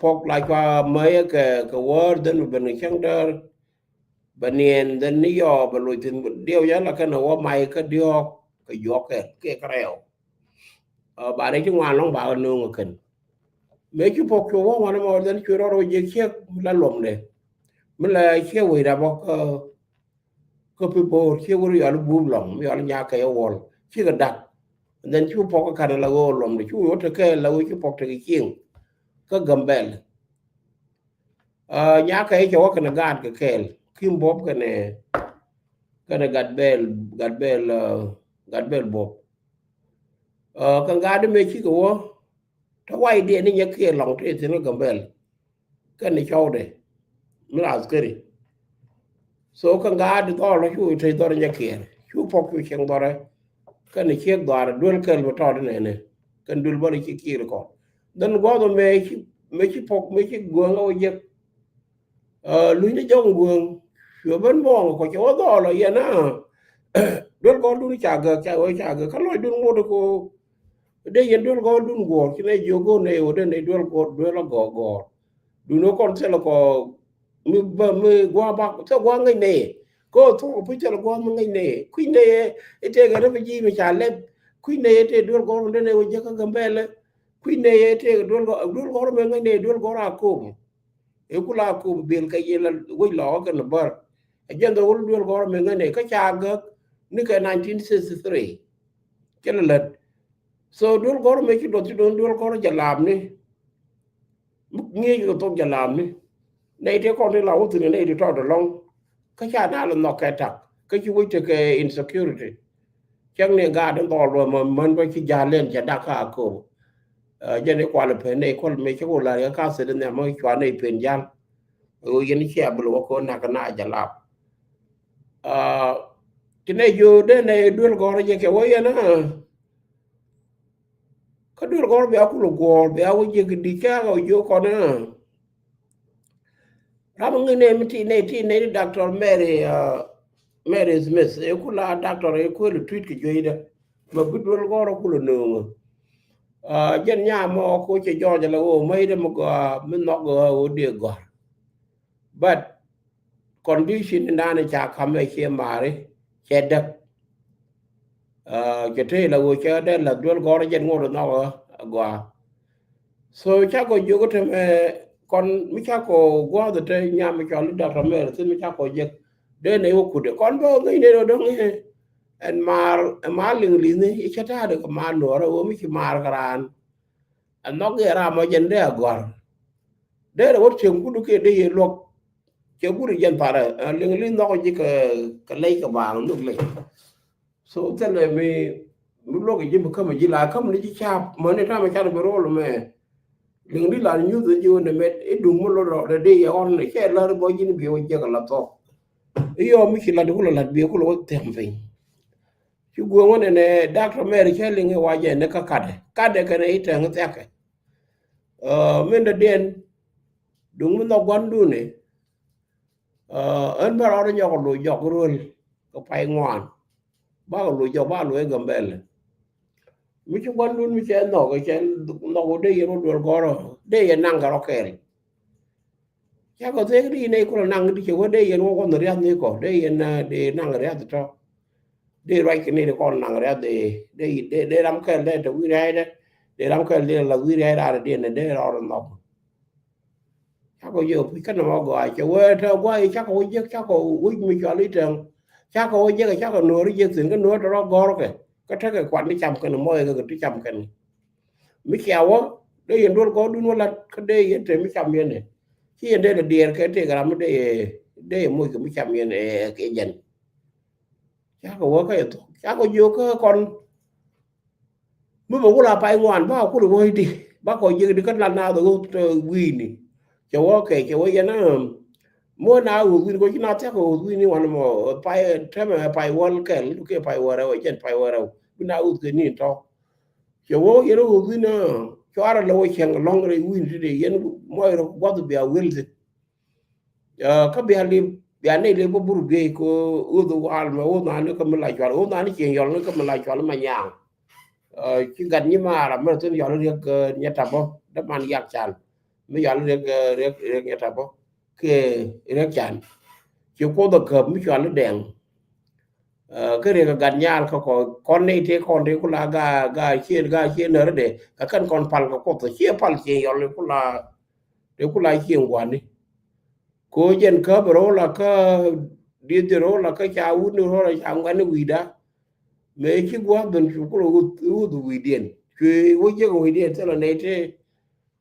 Pɔk la cua mäyɛ kɛ, kɛ wäär dhen bɛ ben kɛ cäŋ däär. Bɛ niɛn dhen ni yɔ bɛ loc thin diɛw ya la kɛn wä may kä diɔɔk kɛ juɔk kɛ kɛ kɛ rɛw. Ba rɛy ti ŋuan lɔŋ ba kɛ nööŋ kɛn. Mëë ci pɔk cu wä ŋuan mɔ dhen cu rɔr wä jiɛk ciek mi la luɔmdɛ. Mi la ciek wec rap kä kä pi bo̱o̱r ci wur yɔl bup lɔŋ mi yɔl nyak kɛ yɛ wɔl ci kɛ dak. And then ci pɔk kä kan la ɣöö lɔmdɛ ci wur tekɛ la ɣöö ci pɔk tekɛ cieŋ kä Gambɛl. Nyak kɛ yɛ cɛ wä kɛnɛ gaat kɛ kɛɛl Kim Bop kɛnɛ, kɛnɛ Gatbɛl, Gatbɛl, Gatbɛl Bop. Kɛ gaat mëë ci kɛ wä te way diɛ ni nyɛ kiɛ lɔŋ te thin kä Gambɛl. Kɛn ni cɔwdɛ mi la askeri. So kɛ ŋa̱a̱t dhɔr lɔ cu te dhɔr nyɛ kiɛɛr cu pɔk cu cieŋ dhɔrɛ. Kɛn ni ciek dhɔaarɛ duel kɛl mi tɔt nɛnɛ kɛn duel bä ni ci kiɛɛr kɔ. Dhän guɔth mëë ci, mëë ci pɔk mëë ci gueŋ ɔ jek. Luny ni jɔk gueŋ cu ben mɔɔŋ kɔ cɛ wä dhɔɔl ɔ yɛn a duel gɔl dun ca gäk ca wä ca gäk kä lɔc dun ŋot ko. Dee yɛn duel gɔl dun guɔɔr ci nɛ jiök go̱o̱r nɛ wä dee nɛ duel gɔl duel a gɔɔr gɔɔr. Dun wä kɔn thil kɔ mi bä mi gua̱a̱ bak thil gua̱a̱ ŋäc nɛ. Kɛ wä thok pi thil gua̱a̱ mi ŋäc nɛ kui̱ nɛ. Itek refugee mi ca lɛp kui̱ nɛ itek duel gɔl dee nɛ wä jek kä Gambɛl. Kui̱ nɛ itek duel gɔl, duel gɔl mi ŋäc nɛ duel gɔl a kop. Ɛ kula kop bil kɛ yel wec lɔkä kɛn bär. Ɛ jɛn dhɔk wä duel gɔr mi ŋäni kä ca gäk ni kɛ nineteen sixty-three. Cɛ lɛ lät. So duel gɔr mi ci duɔth ci duɔth duel gɔr jɛ lamni. Ŋi̱i̱c kɛ thok jɛ lamni. Nɛy ti kɔn ti la wä thi̱n nɛy ti tɔt ɛlɔŋ. Kä ca na lɛ nhɔk kɛ tak kä ci wec tekɛ insecurity. Cäŋ ni gaat in dhɔl ruɔ̱n män bä ci ja̱l lɛn cɛ dak ka kop. Jɛn i̱ kual pɛn nɛy kual mëë cä ku la̱r yɛ ka thil in nhiam mä cua nɛy pen ja̱l. Ɣöö yɛn i̱ cia bil wä ko̱n nak na jɛ lap. Ci nɛy jiö dee nɛy duel gɔ̱rä jɛ kɛ wä yɛn a. Kä duel gɔ̱rä bia kul guɔ̱ɔ̱r bia wä jiɛ kɛ di̱t cä kɛ wä jiö kɔn a. Ram ŋi̱n nɛ mi ti nɛ ti nɛ ti Doctor Mary, Mary Smith ɛ kula Doctor ɛ kuël tui̱t kɛ jueydä. Mɛ bi duel gɔrɔ kulɛ nööŋä. Jɛn nyam mɔ ko cɛ jɔɔc ala woo mäydä mi gɔaa mi nhɔk gɔaa woo dee gɔ̱r. But condition in dan ca kamɛ ciɛ mari cɛ däk. Cɛ tëë la woo cɛ dee la duel gɔrɔ jɛn ŋot nhɔk gɔaa. So cakɔ jiök tämɛ kɔn mi cakɔ gua̱a̱th te nyam mi cɔl i̱ Doctor Mary Smith mi cakɔ jek. Dee nɛy wä kutdɛ kɔn bä ŋäc nɛy rɔ dɔ̱ŋ i̱ ɛn maar, ɛn maar liŋ li̱thni i̱ cä ta̱a̱dɛ kɛ maar nuɔɔrä wä mi ci maar kɛ raan. Ɛn nhɔk i̱ ram mɔ jɛn dee a gɔ̱a̱r. Dee rɛ wä cieŋ kutdu kiɛ dee yɛ luɔk. Cɛ kutdu jɛn parɛ liŋ li̱th nhɔk ji̱ kɛ lɛc kɛ baaŋ nhök lɛc. So thilɛ mi mi luɔk ji̱ mi kämɛ ji̱ la käm ni ji̱ ca̱a̱p mäni tamɛ can bi ro̱l mɛ. Liŋ di la nyuth ji̱ wä ni mɛt i̱ duŋ mi lot rɔ dee yɛ ɣɔn ni cɛ lär bɔ ji̱ ni bi wä jiɛk la thɔk. I̱ yɔɔ mi ci lat kulɛ lat bi kulɛ wä thɛm piny. Ci gueŋ wä nɛnɛ Doctor Mary cä liŋ i̱ wa jɛ ni kä katdɛ katdɛ kɛnɛ i̱ tɛŋ thiakɛ. Min dɔ̱diɛn duŋ mi nhɔk gua̱ndun i̱ Ɣän bä rɔɔdä nyɔk loc jɔk ruel kɛ pay ŋuan. Bakɛ loc jɔk ba loc ɛ Gambɛlɛ. Mi ci gua̱ndun mi cɛ nhɔk cɛ nhɔk wä dee yɛn wä duel gɔrɔ dee yɛn naŋ kɛ rɔ kɛɛl. Cakɔ thek di nɛy kulɛ naŋ di cɛ wä dee yɛn wä wɔnh riath ni kɔ dee yɛn dee naŋ riath tɔ. Dee ruac kɛ ni di kɔn naŋ riath dee dee ram kɛɛl dee te wi̱i̱ riac dɛ. Dee ram kɛɛl dee la wi̱i̱ riac raan dee nɛ dee rɔɔdä nhɔk. Cakɔ jiök puc kä nɔmɔ gɔaa cɛ wee tɛ guay cakɔ wä jiäk cakɔ wec mi cɔal i̱ tɛŋ. Cakɔ wä jiäk cakɔ nuɔɔri jiäk thi̱n kä nuɔɔr tɛ rɔ gɔ̱rkɛ kä tekɛ kuat ni cam kɛn mɔc kɛ kɛ ti cam kɛn. Mi cia wä dee yɛn duel gɔ̱rdun wä lat kä dee yɛn te mi cam yɛn ɛ. Ci yɛn dee lɛ diɛɛr kɛ tëëk ram mi dee yɛ moc kɛ mi cam yɛn ɛ kɛ jɛn. Cakɔ wä kä yɛ thok cakɔ jiök kä kɔn. Mi bɛ wula pay ŋuan ba kul wä i̱di. Bakɔ jiäk di kä lat na dhɛ ɣöth wi̱i̱ni. Cɛ wä kɛ cɛ wä yɛn a mɔ na ɣöth wi̱i̱ni kɔ ci na thiak ɣöth wi̱i̱ni wan mɔ pay tɛmɛ pay wäl kɛl kɛ pay wärɛw cɛn pay wärɛw bi na ɣöth kɛ ni tɔ. Cɛ wä yɛn a ɣöth wi̱i̱ni cuarɛ lɛ wä cɛŋ lɔŋ rɛy wi̱i̱ni ti dee yɛn mɔc rɔ guath bia wel thin. Kä bia li bia nɛy li bä bur biey kɛ ɣöth wal mɛ ɣöth nani kä mi la cual ɣöth nani cieŋ yɔl ni kä mi la cual ma nyaŋ. Ci gat nyi maara mɛ thin yɔl riek nyɛ tabä dä man yak can mi yɔl riek riek riek nyɛ tabä kɛ riek can. Ci kuoth a käp mi cual dɛŋ. Kä riek gat nyal kä kɔ kɔn nɛy tëë kɔn tëë kula ga ga cien ga cien närä dee kä kɛn kɔn pal kä kuoth cie pal cieŋ yɔl kula. Tëë kula cieŋ guani. Ko jɛn käp rola kä dieth rola kä ca wuni rola ca ŋuani wi̱i̱da. Mëë ci gua̱a̱th ben cu kulɔ wuth wi̱i̱diɛn cuɛ wä jiäk wi̱i̱diɛn thilɛ nɛy ti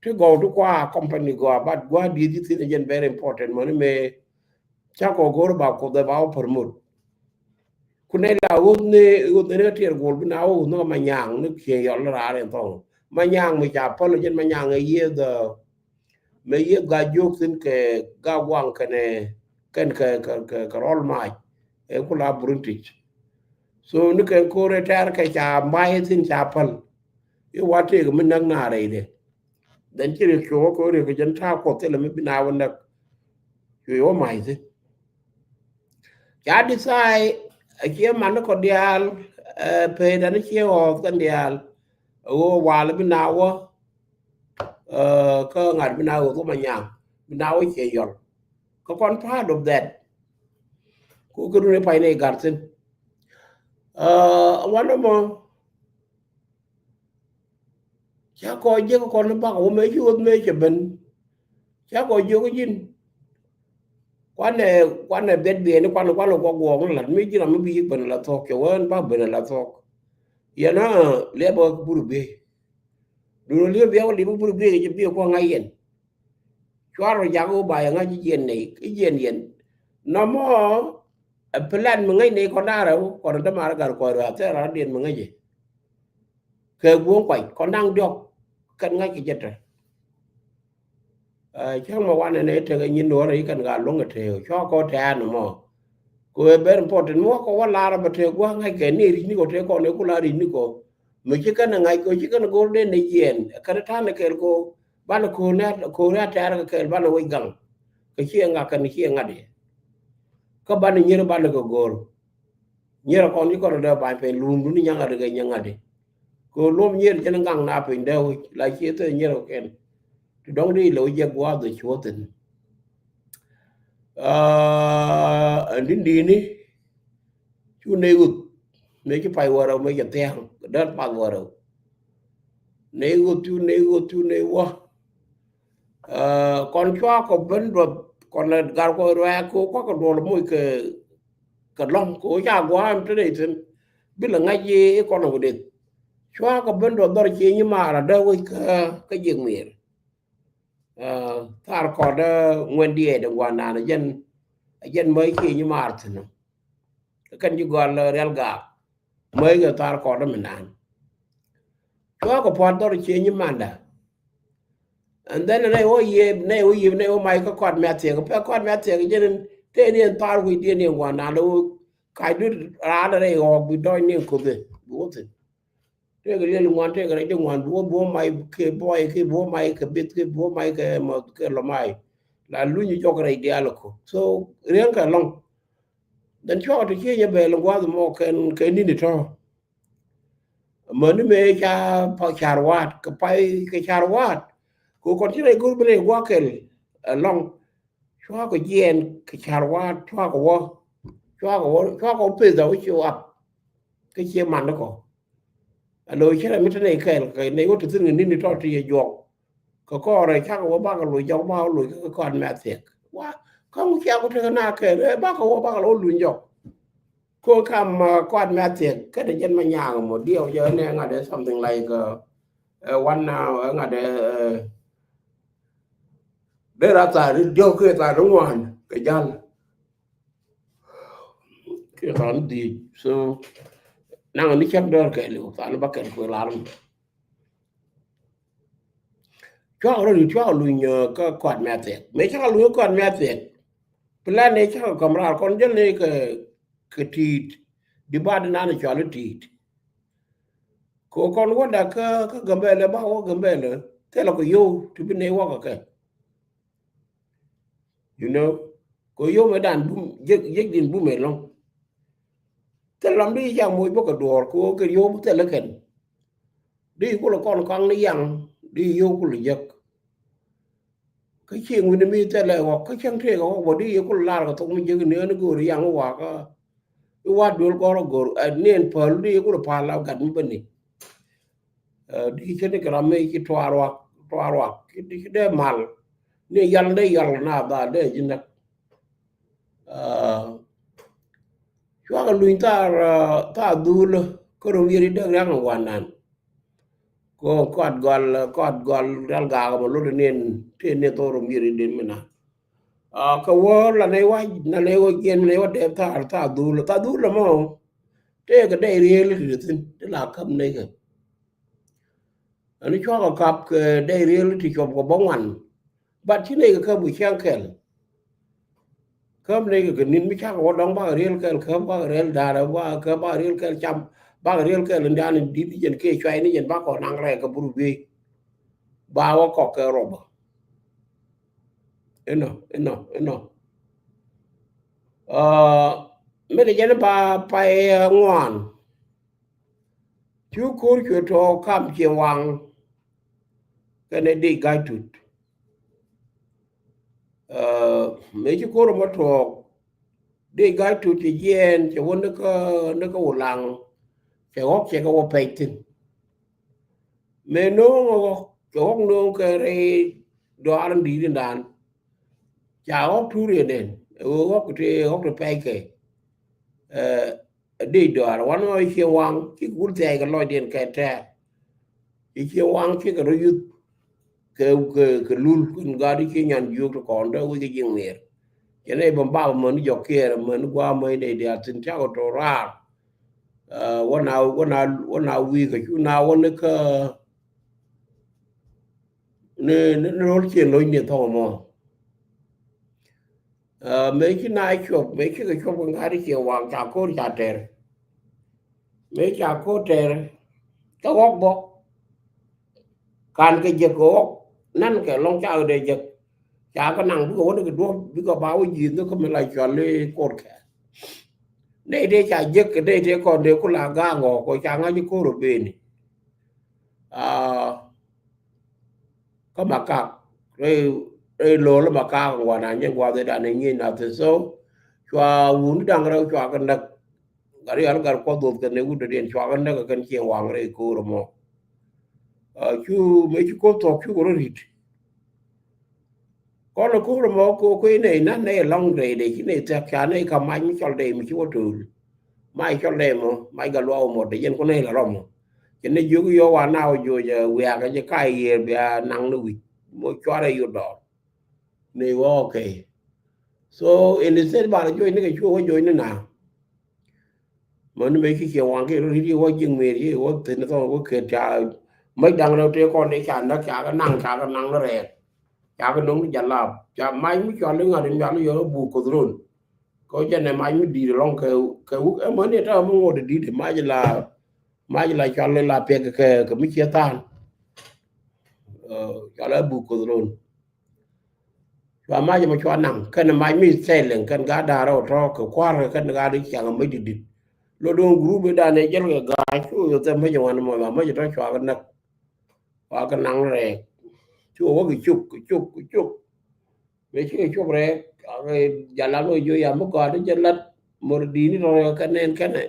ti gɔw ti kua company gɔw abat gua̱a̱th dieth ci thin jɛn very important mɔni mëë ca kɔ go̱r ba kuoth ba wä promote. Ku nɛy la ɣöth ni ɣöth ni kä tiɛɛr guɔl bi na wä ɣöth ni kä ma nyaŋ ni cieŋ yɔl ni raar in thɔŋ ma nyaŋ mi ca päl jɛn ma nyaŋ ɛ yieth. Mɛ yieth ga jiök thin kɛ ga guaŋ kɛnɛ kɛn kɛ kɛ kɛ rɔl mac. Ɛ kula British. So ni kɛn ko̱r ɛ tɛr kɛ ca mac thin ca päl. I̱ wa tëëk mi näk na rɛydɛ. Dhɛn ci riek cuɔ wä ko̱r riek kɛ jɛn ta̱a̱ kuɔth thilɛ mi bi na wä näk. Cuɛ wä mac thin. Ca decide a ciɛ man ni kɔ diaal. Pee dan ciɛ ɣɔɔth kɛn diaal. Ɣöö wal bi na wä kä ŋa̱t bi na ɣöth wä ma nyaŋ bi na wä ciɛ yɔl. Kä kɔn part of that. Ku kɛ run i̱ pay ni i̱ gat thin. Wan nɔmɔ ca kɔ jiäk kɔn ni bak wä mëë ci ɣöth mëë cɛ ben. Ca kɔ jiäk ji̱n. Kuanɛ kuanɛ bet biɛni kuanɛ kuanɛ guɔ guɔɔk ni lat mi ji̱n ram mi bi yik ben ala thuɔk cɛ wä ni bak ben ala thuɔk. Yɛn a liɛpɛ bur biey. Duundɛ liep bia wä liep bur biey kɛ ci biey kuɔ ŋa̱c yɛn. Cuarɛ jak wä ba yɛ ŋa̱c i̱ jiɛn nɛy i̱ jiɛn yɛn. Nɔmɔ ɛ plan mi ŋäc nɛy kɔn da̱a̱ rɛw kɔn dämaar gat kɔc rɛw a thɛɛr rɔ̱diɛn mi ŋäc i̱. Kɛ guɔ̱ŋ kuac kɔn da̱ŋ diɔ̱k kɛn ŋa̱c kɛ jɛ tɛ. Cäŋ mɛ wanɛ nɛ tekɛ nyin duɔ̱ɔ̱r i̱ kɛn ka luäŋ ɛ tëë cua kɔ tɛ̈ɛ̈n mɔ. Kɛ wee very important mi wä kɔ wä lar bɛ tëë gua̱a̱k ŋa̱c kɛ ni ri̱c ni kɔ tëë kɔn ɛ ku la ri̱c ni kɔ. Mi ci kɛn ɛ ŋa̱c kɔ ci kɛn ɛ go̱r den ɛ jiɛɛn kɛn ɛ ta̱n ɛ kɛɛl kɔ. Banɛ ko̱r ni a ko̱r ni a tɛ̈ɛ̈r kɛ kɛɛl banɛ wec gaŋ. Kɛ ciɛ ŋa̱k kɛn ciɛ ŋa̱t i̱. Kä banɛ nyier banɛ kɛ go̱r. Nyier kɔn ci kɔn dee ba̱ny piny luundun nyaŋat kɛ nyaŋat i̱. Kɛ luɔm nyier jɛn gaŋ na piny dee wi̱c la ciɛ thil nyier kɛn. Ti dɔ̱ŋ di lɛ wi̱c jɛ gua̱a̱th cuɔ̱thin. Ɛn din dini cu ney ɣöth mëë ci pay wärɛw mëë cɛ thia̱a̱ŋ kɛ däl path wärɛw. Ney ɣöth cu ney ɣöth cu ney wä. Kɔn cua kɔ ben duɔth kɔn gar kɔ ruɛɛk kɔ kuakɛ duɔl moc kɛ kɛ lɔ̱ŋ kɛ ca gua̱a̱m te ney thi̱n. Bi lɛ ŋa̱c i̱ kɔn kɛ deth cua kɔ ben duɔth dhɔr cie nyi maar adä wec kä jiëk miëër. Thar kɔdä ŋuɛn diɛɛt in gua̱a̱r naan a jɛn a jɛn mäc cie nyi maar thi̱n. Kɛn ji̱ gɔl rial gaak mäc kɛ thar kɔdä mi naan. Cua kɛ pua̱t dhɔr cie nyi manda. And then nɛ wä yiëë nɛ wä yiëë nɛ wä mac kä kɔt mɛ thiɛk pɛ kɔt mɛ thiɛk jɛn tëë ni ɛn thar wi̱c diɛn ni ɛn gua̱a̱r naan lɛ wä kac dui̱t raan rɛy ɣɔɔk bi dɔ̱ny ni ɛn koth bi wä thi̱n. Tëëkɛ liɛl ŋuan tëëkɛ rɛc di ŋuan bi wä bi wä mac kɛ buɔy kɛ bi wä mac kɛ bith kɛ bi wä mac kɛ mɔth kɛ lɔ mac. La luny jɔk rɛc diaal kɔ so riɛŋkɛ lɔŋ. Then cuakɛ ti ciec nyɛ bɛɛl gua̱th mɔ kɛn kɛ ni̱ni tɔ̱. Mäni mëë ca pa car wa̱a̱t kɛ pay kɛ car wa̱a̱t. Kɛ kɔn ci rɛc go̱r bi rɛc gua̱a̱k kɛl ɛlɔ̱ŋ. Cuakɔ jiɛɛn kɛ car wa̱a̱t cuakɔ wä cuakɔ wä cuakɔ wä peth a wä ci wap. Kä ciɛ man kɔ. A lo̱c cä rɛ mi te nɛy kɛɛl kɛ nɛy wä te thi̱n kɛ ni̱n tɔt ti yɛ juɔk. Kɛ kɔɔrɛ cakɔ wä bakɔ lo̱c jɔk bakɔ lo̱c kä kɔat mɛ a thiɛk wa. Kä ŋu ciakɔ tekɛ na kɛɛl ɛ bakɔ wä bakɔ lo̱c luny jɔk. Ko kam kɔat mɛ a thiɛk kä te jɛn ma nyaŋ mɔ diɛw jɛ nɛ ŋa̱t ɛ something like ɛ wan na ɛ ŋa̱t ɛ. Dee ra thaar diɔ̱k kɛ thaar ŋuan kɛ jal. Kɛ thaar dhiec so naŋ ni cäŋ dɔ̱r kɛ liw thaar ni ba kɛn kuɛ lar mi. Cuakɛ rɔ ri cuakɛ luny kä kɔat mɛ thiɛk. Mëë cakɛ luny kä kɔat mɛ thiɛk. Plan ni cakɛ kɔm raar kɔn jäl ni kɛ kɛ ti̱i̱t. Di ba di nan cɔal i̱ ti̱i̱t. Kɛ kɔn wäda kä kä Gambɛlɛ ba wä Gambɛlɛ thilɛ kɛ yow ti bi ni wä kɛ kɛ. You know, kɛ yow mɛ dan bum jek jek din bum ɛlɔŋ. Thilɛ lam di ca moc bä kɛ duɔɔr kɛ wä kɛ yow thilɛ kɛn. Di kulɛ kɔn kaŋ ni yaŋ di yow kulɛ jek. Kä cieŋ wi̱ni mi thilɛ ɣɔk kä cäŋ tëëk ɣɔk bä di kulɛ lar kɛ thok mi jek ni ɣän go̱o̱r yaŋ wakä. I̱ wat duel gɔr a gor a nien päl di kul pal a gat mi bäni. Di cä ni kɛ ram mi ci tuar wak tuar wak ci dee mal ni yal dee yal na dha dee ji̱ näk. Cuakɛ luny thar thar dhul kä rom yeri dee riak ŋuan nan. Ko kɔat gɔl kɔat gɔl rial gak ma lot nien te ne thor rom yeri den mi na. Kɛ wä la nɛ wa na nɛ wa jiɛn nɛ wa dɛp thar thar dhul thar dhul mɔ. Tëëkɛ dɛy riel ti thi̱n ti la käp nɛy kɛ. Ɛn cuakɛ kap kɛ dɛy riel ti cuɔp kɛ bä ŋuan. Bat ci nɛy kɛ käp kɛ cäŋ kɛl. Käp nɛy kɛ kɛ ni̱n mi cakɛ wä dɔ̱ŋ bakɛ riel kɛl käp bakɛ riel da̱rɛ bakɛ käp bakɛ riel kɛl cam bakɛ riel kɛl in dan in di̱t ni jɛn kiɛ cuay ni jɛn bakɔ naŋ rɛɛ kɛ bur bi. Ba wä kɔk kɛ rɔbä. Inɔ inɔ inɔ. Min jɛn ba pay ŋuan. Cu ko̱r cuɛ tɔɔk kam ciɛ waŋ. Kɛnɛ dec ga̱c tut mëë ci ko̱r mɔ tɔɔk. Dec ga̱c tut cɛ jiɛɛn cɛ wä ni kä ni kä wulaŋ. Cɛ ɣɔk cɛ kɛ wä pɛc thi̱n. Mëë no̱o̱ŋ ɣɔk cɛ ɣɔk no̱o̱ŋ kɛ rɛy dɔaar in di̱i̱t in daan. Ca ɣɔk tuur yɛ nɛn ɣöö ɣɔk ti ɣɔk ti pɛc kɛ. Dec dɔaar wan ɣɔk i̱ cieŋ waŋ cikɛ wur thiac kɛ lɔcdiɛn kɛ tɛɛr. I̱ cieŋ waŋ cikɛ rɔ yuth kɛ kɛ kɛ lul kɛn gat i̱ ci nyan jiök ti kɔn dee wi̱c kɛ jiŋ nhiɛɛr. Cɛ nɛy bä bak mäni jɔk kiɛɛr mäni gua̱a̱ mäni nɛy diaal thi̱n cakɔ tɔ raar. Wä na wä na wä na wi̱i̱ kɛ cu na wä ni kä ni ni ni ro̱l cien lo̱cni thɔk mɔ. Mëë ci na cuɔp mëë cikɛ cuɔp kɛ ŋa̱t i̱ cieŋ waŋ ca ko̱r ca tɛr. Mëë ca ko̱r tɛr ca ɣɔk bä. Kan kɛ jek kɛ ɣɔk nan kɛ lɔŋ ca kɛ dee jek. Ca kɛ naŋ bikɛ wä ni kɛ duɔ̱p bikɛ ba wä ji̱th ni kä mi la cual i̱ ko̱r kɛ. Nɛy tëë ca jek kɛ nɛy tëë kɔn dee ku la ga̱a̱ŋ ɣɔk kɛ ca ŋa̱c i̱ ko̱r ɔ beni. Kä makak rɛy rɛy lo̱l makak ŋuan a nyɛ guath i̱ dan i̱ nyieny nath i̱ so. Cua wuni da̱ŋ rɛw cua kɛ näk. Gat rial gat kuɔth dhoth kɛn i̱ wut dɔ̱diɛn cua kɛ näk kɛn cieŋ waŋ rɛy ko̱r ɛmɔ. Cu mëë ci ko̱r thuɔ̱k cukɛ rɔ ri̱t. Kɔn ɛ ko̱r ɛmɔ ko kui̱ nɛy na̱n nɛy ɛlɔ̱ŋ rɛy dee ci nɛy thia̱k ca nɛy ka mac mi cɔl dɛy mi ci wä to̱l. Mac cɔl dɛy mɔ mac gat luaak wä mɔ dee yɛn ku nɛy la rɔm mɔ. Cɛ nɛy jiök i̱ yɔ̱ɔ̱k wa na wä joc ɛ wiakä jɛ ka yiëër bia naŋ ni wi̱c mɔ cuarɛ yot dɔɔr. Nɛy wä okay. So in the state ba la joc ni kɛ cuɛ wä joc ni na. Mäni mëë ci ciɛ waŋ kiɛ rɔ ri̱t i̱ wä ji̱ŋ mëër i̱ wä thi̱n thɔŋ wä ket ca. Mäc da̱ŋ rɛw tëë kɔn dee ca näk ca kɛ naŋ ca kɛ naŋ ni rɛɛk. Ca kɛ no̱ŋ ni jalap ca mac mi cɔal i̱ ŋa̱t in cɔal i̱ yɔl i̱ buk koth ron. Kɛ wä jɛn ɛ mac mi di̱i̱t ɛlɔ̱ŋ kɛ kɛ wuk ɛ mäni ɛ ta̱a̱ mi ŋot ɛ di̱i̱t ɛ mac la mac la cɔal i̱ la piɛk kɛ kɛ mi ciɛ tha̱a̱n. Cɔal i̱ buk koth ron. Cua mac ɛmɔ cua naŋ kɛn mac mi thɛl liŋ kɛn gat da̱a̱r rɛw tɔ̱ kɛ kua̱r kɛ kɛn gat i̱ ciaŋ mäc di̱t di̱t. Lo do̱ŋ gurup i̱ dan i̱ jɛl kɛ ga̱a̱c cu yoth ɛ mäc ɛŋuan ɛmɔ la mäc ɛ tɔ̱ cua kɛ näk. Cua kɛ naŋ rɛɛk. Cu wä kɛ cuk kɛ cuk kɛ cuk. Mëë cikɛ cuk rɛɛk a kɛ jal a lo̱c jo̱o̱c a mi gɔaa ti jɛ lat. Mor di̱i̱ni tɔ̱ rɛɛk kɛ nɛn kɛnɛ.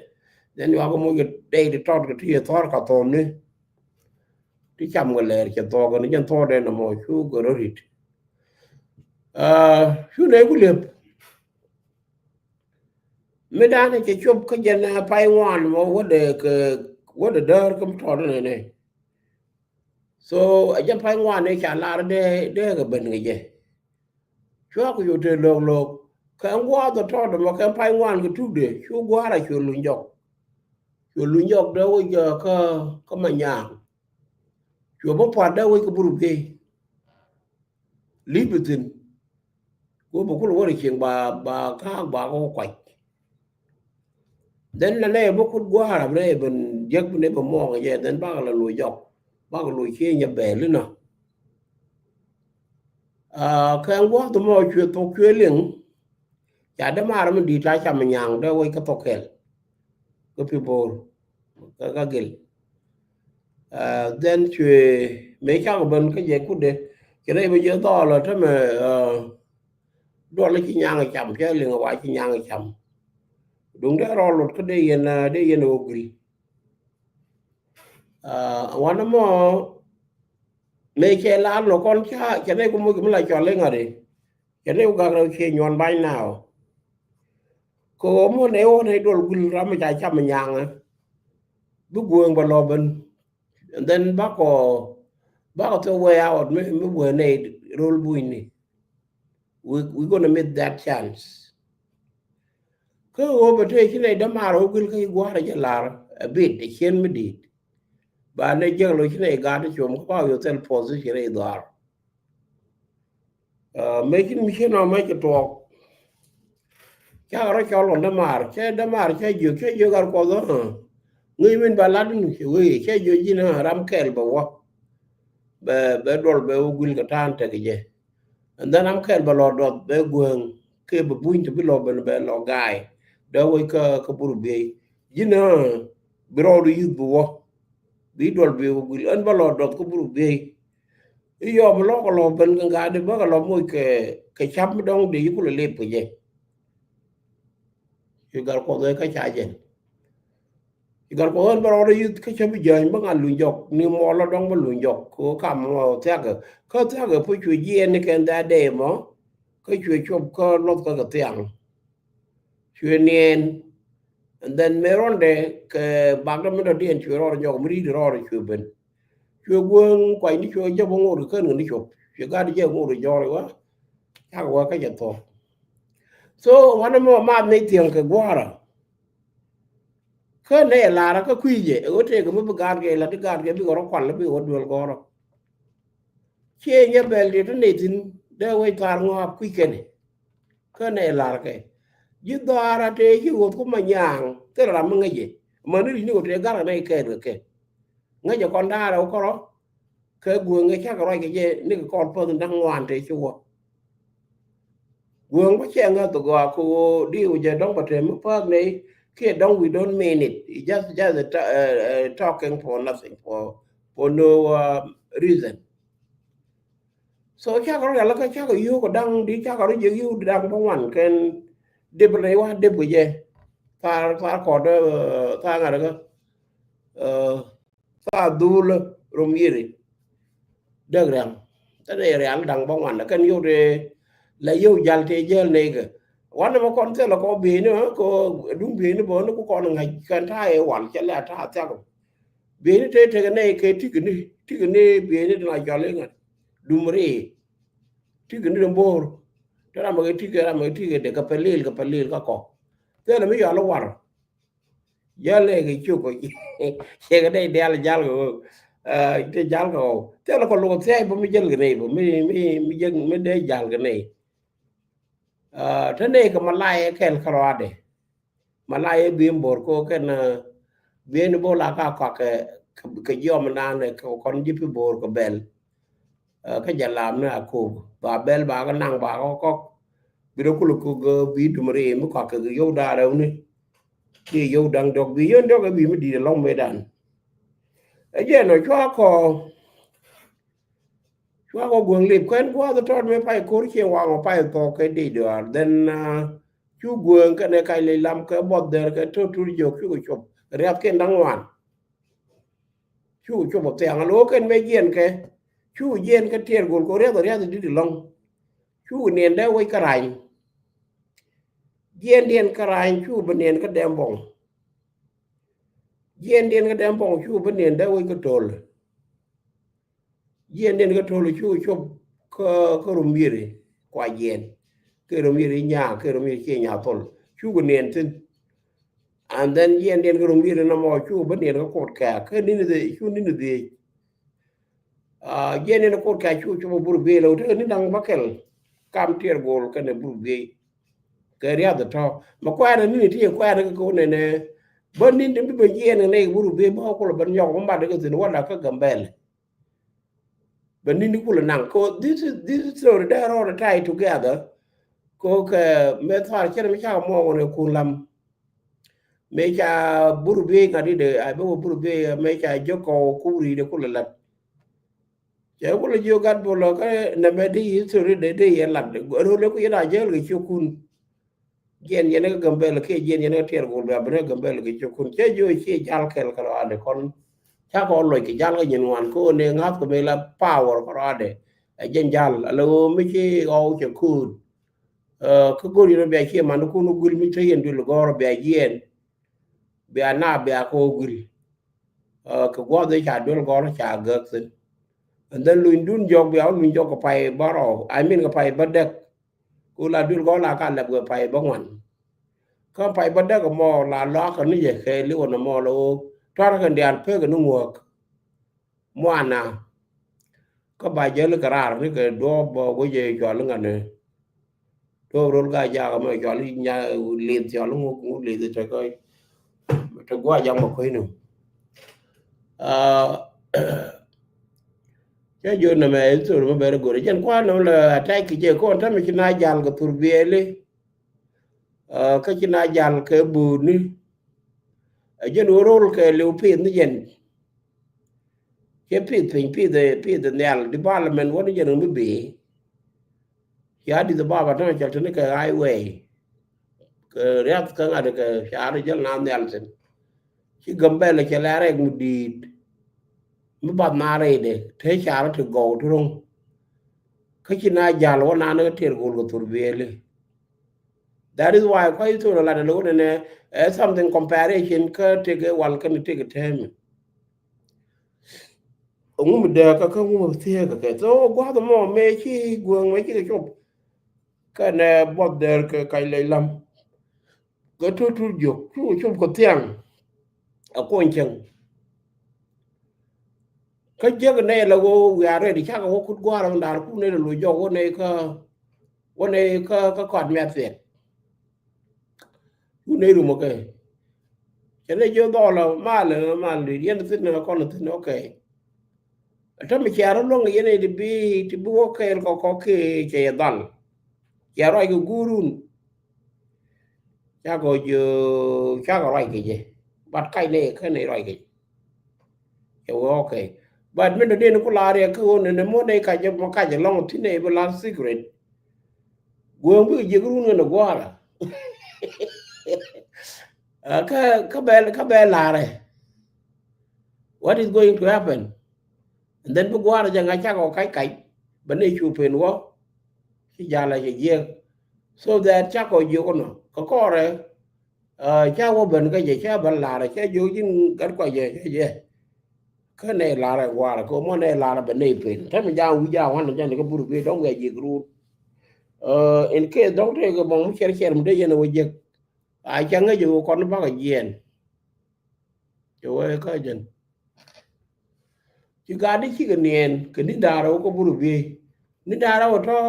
Then cua kɛ moc kɛ dɛy ti tɔt kɛ ti yɛ thɔr ka thɔmni. Ti cam kɛ lɛɛr cɛ thɔɔk kɛn jɛn thɔɔk dɛn ɛmɔ cu gɛ rɔ ri̱t. Cu nɛy ku li̱ep. Mi da̱a̱n cɛ cop kä jɛn pay ŋuan mɔ wädɛ kɛ wädɛ däär kä mi tɔɔt nɛnɛ. So a jɛn pay ŋuan ɛ ca lar dee dee kɛ ben kɛ jɛ. Cuak cu te lo̱k lo̱k kɛ ŋuath ɔ tɔɔt ɛmɔ kɛ pay ŋuan kɛ tukdɛ cu gua̱a̱r a cu luny jɔk. Cu luny jɔk dee wä jɛ kä kä ma nyaaŋ. Cuɛ bä pua̱t dee wec kɛ burupkey. li̱pi thi̱n. Ku bɛ kul wä ri cieŋ ba, ba ka̱a̱k ba kɛ kuac. Then na nɛ bä kut gua̱a̱r a bɛ nɛ bɛ jiäk bɛ nɛ bɛ muɔɔk jɛ, then bakɛ la lo̱c jɔk, bakɛ lo̱c cie nyɛ bɛɛl inɔ. Kɛ ŋuɔ̱th mɔ cuɛ thok cuɛ liŋ. Ca dämaar mi di̱i̱t la cam nyaŋ dee wec kä thok kɛl. Kä pi bo̱o̱r kä kä gil. Then cuɛ mëë cak ben kä jɛ kut de cɛ rɛy bɛ jɛ dhɔɔl tämɛ. Duɔl ci nyaŋ cam cɛ liŋ wa ci nyaŋ cam. Duŋ dee rɔɔl lot kä dee yɛn dee yɛn wä gil. Wanɛ mɔ mëë cɛ laal nɔ kɔn ca cɛ nɛy ku moc kɛ mi la cɔl iŋ adi. Cɛ nɛy ku gak rɛw ciɛ nyuɔn ba̱ny naw. Kɛ ɣöö muɔ̱n nɛy ɣöö nɛy duɔl gul ram mi ca cam nyaŋä. Bi gueŋ bɛ lɔ ben. And then bakɔ bakɔ thok way out mi, mi wee nɛy rol bunyni. We, we gonna miss that chance. Kä ɣöö bɛ tëë ci nɛy dämaar ɣöö gul kä i̱ gua̱a̱r jɛ lar a bit a cien mi di̱i̱t. Ba nɛ jiäk lo̱c ci nɛy gaat i̱ com kä ba yourself position i̱ dhuaar. Mëë cin mi cien ɔ mɛ ci tuɔɔk. Cakɛ rɔ cɔl ɣɔn dämaar cɛ dämaar cɛ jiök cɛ jiök ar kuɔth ɣä. Ŋäc min ba lat in cɛ wee cɛ jiök ji̱n ɣä ram kɛl bɛ wä. Bɛ, bɛ duɔl bɛ wä guil kɛ ta̱a̱n tek jɛ. And then ram kɛl bɛ lɔ duɔth bɛ gueŋ kɛ bɛ buny ti bi lɔ ben bɛ lɔ gaay. Dee wec kä, kä bur biey. Ji̱n ɣä bi rɔɔdu yuth bi wä. Bi duɔl bi wä guil ɛn bä lɔ duɔth kä bur biey. I̱ yɔm lɔk kɛ lɔ ben kɛ ŋa̱a̱di bä kɛ lɔ moc kɛ, kɛ cap mi dɔ̱ŋ dee yi kulɛ lip kɛ jɛ. Ci gal kuɔth ɛ kä ca jɛn. Ci gal kuɔth ɛn bä rɔɔdɛ yuth kä cap bi jäny bä ŋa̱ luny jɔk ni mɔɔl lɔ dɔ̱ŋ bä luny jɔk kɛ ɣöö kam mɔ thiakä. Kä thiakä puc cuɛ jiɛɛn ni kɛn that day mɔ. Kä cuɛ cop kä luɔth kä kɛ thiaŋ. Cuɛ niɛɛn. And then mëë rɔ̱ndɛ kɛ bakdä mi dɔ̱diɛn cuɛ rɔɔdɛ nyɔk mi ri̱i̱t rɔɔdɛ cuɛ ben. Cuɛ gueŋ kuany ni cuɛ jɛ bä ŋot kɛ kän kɛ ni cop cuɛ gat jɛ ŋot jɔɔr iwä. Cak wä kä jɛ thok. So wanɛ mɔ math ni thiäŋ kɛ gua̱a̱rä. Kä nɛ ɛ lar kä kui̱ jɛ ɛ ɣöö tëëkɛ mi bi gaat kɛ lat ti gaat kɛ bikɛ rɔ kual bikɛ wä duel gɔ̱rä. Ciɛ nyɛ bɛl ti ti nɛ thi̱n dee wec thaar ŋɔak kui̱ kɛnɛ. Kä nɛ lar kɛ ji̱ dhɔaar a tëë ci ɣöth ku ma nyaaŋ thil ram mi ŋäcɛ. Mäni ri̱c ni kɔ tëë gat kɛ nɛ kɛɛt kɛ kɛ. Ŋäcɛ kɔn da̱a̱r ɛ wä kärɔ. Kɛ gueŋ kɛ cakɛ ruac kɛ jɛ nikɛ kɔn päth ni da̱ŋ ŋuan tëë ci wä. Gueŋ bä cɛ ŋäth gɔaa kɛ ɣöö di wä jɛ dɔ̱ŋ bä tëë mi päth nɛy kiɛ dɔ̱ŋ we don't mean it. It's just, just a ta-, uh, uh, talking for nothing, for, for no, uh, reason. So cakɛ rɔ rial kä cakɛ yio̱o̱k kɛ da̱ŋ di cakɛ rɔ jiɛk yio̱o̱k di da̱ŋ bä ŋuan kɛn dep rɛy wa dep kɛ jɛ. Thar, thar kɔt, uh, thar ŋa̱t kä, uh, thar dhul rom yiri. Däk riaŋ. Tɛn ɛ rial da̱ŋ bä ŋuan kɛn yio̱o̱k di la yio̱o̱k jal tëë jäl nɛy kɛ. Wanɛ mɛ kɔn thilɛ kɔ bieyni kɔ duŋ bieyni bä ni ku kɔn ŋa̱c kɛn ta̱a̱ ɛ wal cɛ lɛ a ta̱a̱ thiak. Bieyni tëë tekɛ nɛy kɛ ti̱kɛ ni ti̱kɛ ni bieyni ti na jɔl iŋɛ. Dum ri ti̱kɛ ni dum bo̱o̱r. Te ram bɛ kɛ ti̱kɛ ram bɛ kɛ ti̱kɛ dee kɛ pɛ lil kɛ pɛ lil kä kɔ. Thilɛ mi yɔl i̱ war. Jäl nɛ kɛ cuk kɔ cɛ kɛ nɛy diaal jal kɛ ɣöö. Te jal kɛ ɣöö thilɛ kɔ luk thia̱a̱c bä mi jäl kɛ nɛy bä mi, mi, mi jäl mi dee jal kɛ nɛy. Te nɛy kɛ malay ɛ kɛl kärɔadɛ. Malay ɛ bi̱i̱m bo̱r ko kɛn bi̱i̱n bo̱ la ka kɔak kɛ, kɛ jiɔm nan kɛ kɔn ji̱ pi bo̱r kɛ bɛl. Kä jɛ lam ni a kok ba bɛl ba kɛ naŋ ba kɛ kɔk. Bi rɛ kulɛ kok bi dum ri mi kɔak kɛ yio̱w da̱a̱ rɛw ni. Kiɛ yio̱w da̱ŋ dɔk bi yio̱w dɔk ɛ bi mi di̱i̱t ɛlɔŋ mëë dan. Ɛ jɛ nɔ cua kɔ. Cua kɔ guäŋ lip kɛn gua̱a̱th tɔt mëë pay ko̱r ciɛ waŋ ɔ pay thɔk kɛ dee dɔaar then. Cu guäŋ kɛnɛ kac lec lam kɛ buɔth dhɛr kɛ to̱ tur jiök cukɛ cop riath kɛn da̱ŋ ŋuan. Cukɛ cop ɔ thiaŋ alo kɛn mëë jiɛn kɛ. Cukɛ jiɛn kɛ tiɛɛr gol kɛ riath riath di̱t ɛlɔ̱ŋ. Cukɛ niɛn dee wec kä rany. Jiɛndiɛn kä rany cukɛ bi niɛn kä dɛm bɔŋ. Jiɛndiɛn kä dɛm bɔŋ cukɛ bi niɛn dee wec kä to̱l. Jiɛndiɛn kä to̱l cukɛ cop kä, kä rum yiri kua jiɛn. Kɛ rum yiri nyaa kɛ rum yiri ciɛ nyaa thol. Cukɛ niɛn thi̱n. And then jiɛndiɛn kä rum yiri nɔmɔ cukɛ bi niɛn kä kot kɛɛk kä ni̱n dhiec cu ni̱n dhiec. Jiɛn in a kor kɛ cu cu bur biey lɛ wut ni daŋ bä kɛl. Kam tiɛɛr gol kɛnɛ bur biey kɛ riath tɔ mɛ kuɛɛrɛ ni ni ti kuɛɛrɛ kɛ ko nɛnɛ. Bä ni ti bi bɛ jiɛn nɛ bur biey bä kul bä nyɔk bä mat kɛ thin wala kɛ Gambɛl. Bɛ ni ni kul naŋ ko this is this is story that all tie together. Ko kɛ mɛ thar cɛn mi ca mɔ won kun lam. Mëë ca bur biey ŋa̱t i̱ dee a bä wä bur biey mëë ca jɔk kɔ kubri de kulɛ lat. Cɛ kulɛ jiök gat bolɔ kä nɛmɛ di history de de yɛ lat rol ku yɛn a jäl kɛ ciökun. Jiɛn yɛn kä Gambɛl kiɛ jiɛn yɛn kä tiɛɛr gol bɛ a ben kä Gambɛl kɛ ciökun cɛ jiök ciɛ jal kɛl kɛ rɔadɛ kɔn. Ca kɔ lɔc kɛ jal kä nyin wan ko ne ŋa̱th kɛ mëë la power kɛ rɔadɛ. Ɛ jɛn jal a lɛ ɣöö mi ci ɣɔw cɛ kuut. Kä go̱r yɛn bia ciɛ man kun guil mi te yɛn duël gɔr bia jiɛn. Bia na bia ko guil. Kɛ guɔth ca duël gɔr ca gäk thin. And then luny dun jɔk bia luny jɔk kɛ pay bä rɔ, I mean kɛ pay bä däk. Ku la duël gɔr la ka lɛp kɛ pay bä ŋuan. Kä pay bä däk mɔ la lɔak kɛ ni jɛ kɛ liwä ni mɔ la wok tuar kɛ ndial pek ni ŋuäk. Muana. Kä ba jäl kɛ raar ni kɛ duɔɔp bä wec jɛ cɔl ŋa ni. Duɔɔp rol ka jakä mɛ cɔl nya lith cɔl ŋu ŋu lith te kä te guɔ jam mɛ kuini. Cɛ jor nɛ mɛ thor mɛ bɛr gor jɛn kuan nɛ mɛ lɛ attack jɛ kɔn tamɛ ci na jal kɛ thur biɛli. Kä ci na jal kɛ buni. Ɛ jɛn wä rol kɛ liw pith ni jɛn. Cɛ pith piny pith pith nhial development wä ni jɛn ŋä mi bi. Cia di̱th baba tɔ̱ cɛ tini kɛ highway. Kɛ riath kä ŋa̱t kɛ car jɛl na nhial thin. Ci Gambɛl cɛ lɛ rɛk mi di̱i̱t. Mi bath na rɛydɛ te car ti gɔw ti ro̱ŋ. Kä ci na jal wä na ni kä tiɛɛr gol kɛ thur biɛli. That is why kɔc thol lat lo̱k nɛnɛ ɛ something comparison kä tëkɛ wal kɛn tëkɛ tɛmɛ. Ŋum dääkä kä ŋum thiääkä kɛ so gua̱th mɔ mëë ci guäŋ mëë ci kɛ cop. Kɛnɛ buɔth däär kɛ kac lɛc lam. Kɛ tut tut jiök cu cop kɛ thiaŋ. A kuɔny cäŋ. Kä jiäk nɛy la ɣöö we are ready cakɛ wä kut gua̱a̱r ɛmɛ da̱a̱r kut nɛy la lo̱c jɔk wä nɛy kä wä nɛy kä kä kɔat miath thiɛk. Wä nɛy rum ɔkɛ. Cɛ nɛy jiök dhɔɔl ɛ mal ɛ mal yɛn thi̱n ɛ kɔn thi̱n ɔkɛ. Ɛ tɔ̱ mi cia rɔ luäŋ yɛn nɛy ti bi ti bi wä kɛɛl kɔ kɔ kiɛ cɛ yɛ dhal. Cia ruac kɛ guurun. Cakɔ jiök cakɔ ruac kɛ jɛ. But kac nɛy kä nɛy ruac kɛ jɛ. Cɛ wee okay. But min dɔ̱diɛn ku la̱r yɛ kä ɣöö nɛnɛ muɔ̱t nɛy kac jɛ mɔ kac jɛ lɔŋ thi̱n nɛy bi la̱r secret. Guäŋ bikɛ jiäk run ɣän ɛ gua̱a̱ra. Kä kä bɛ kä bɛ la̱rɛ. What is going to happen? And then bi gua̱a̱ra jɛ ŋa̱c cakɔ kac kac bɛ nɛy cu pen wä. Ci jalä cɛ jiäk. So that cakɔ jiök nɔ kɛ kɔrɛ. Ca wä ben kä jɛ ca ben la̱rä ca jiök ji̱n gat kua jɛ ca jɛ. Kä nɛ la̱rä gua̱rä kɛ mɔ nɛ la̱rä ben nɛ pen. Tɛmɛ ja̱a̱ŋ wi̱c ja̱a̱ŋ wanɛ jɛn kä burɛ biey dɔ̱ŋ wi̱c a jiɛk ruur. In case dɔ̱ŋ tëë kɛ mɔŋ mi cɛr cɛr mi dee yɛn ɛ wä jiɛk. A ca ŋäc ɛ wä kɔn bakɛ jiɛɛn. Cɛ wee kä jɛn. Ci gat di cikɛ niɛn kɛ ni da̱a̱r ɛ wä kä burɛ biey. Ni da̱a̱r ɛ wä tɔ̱.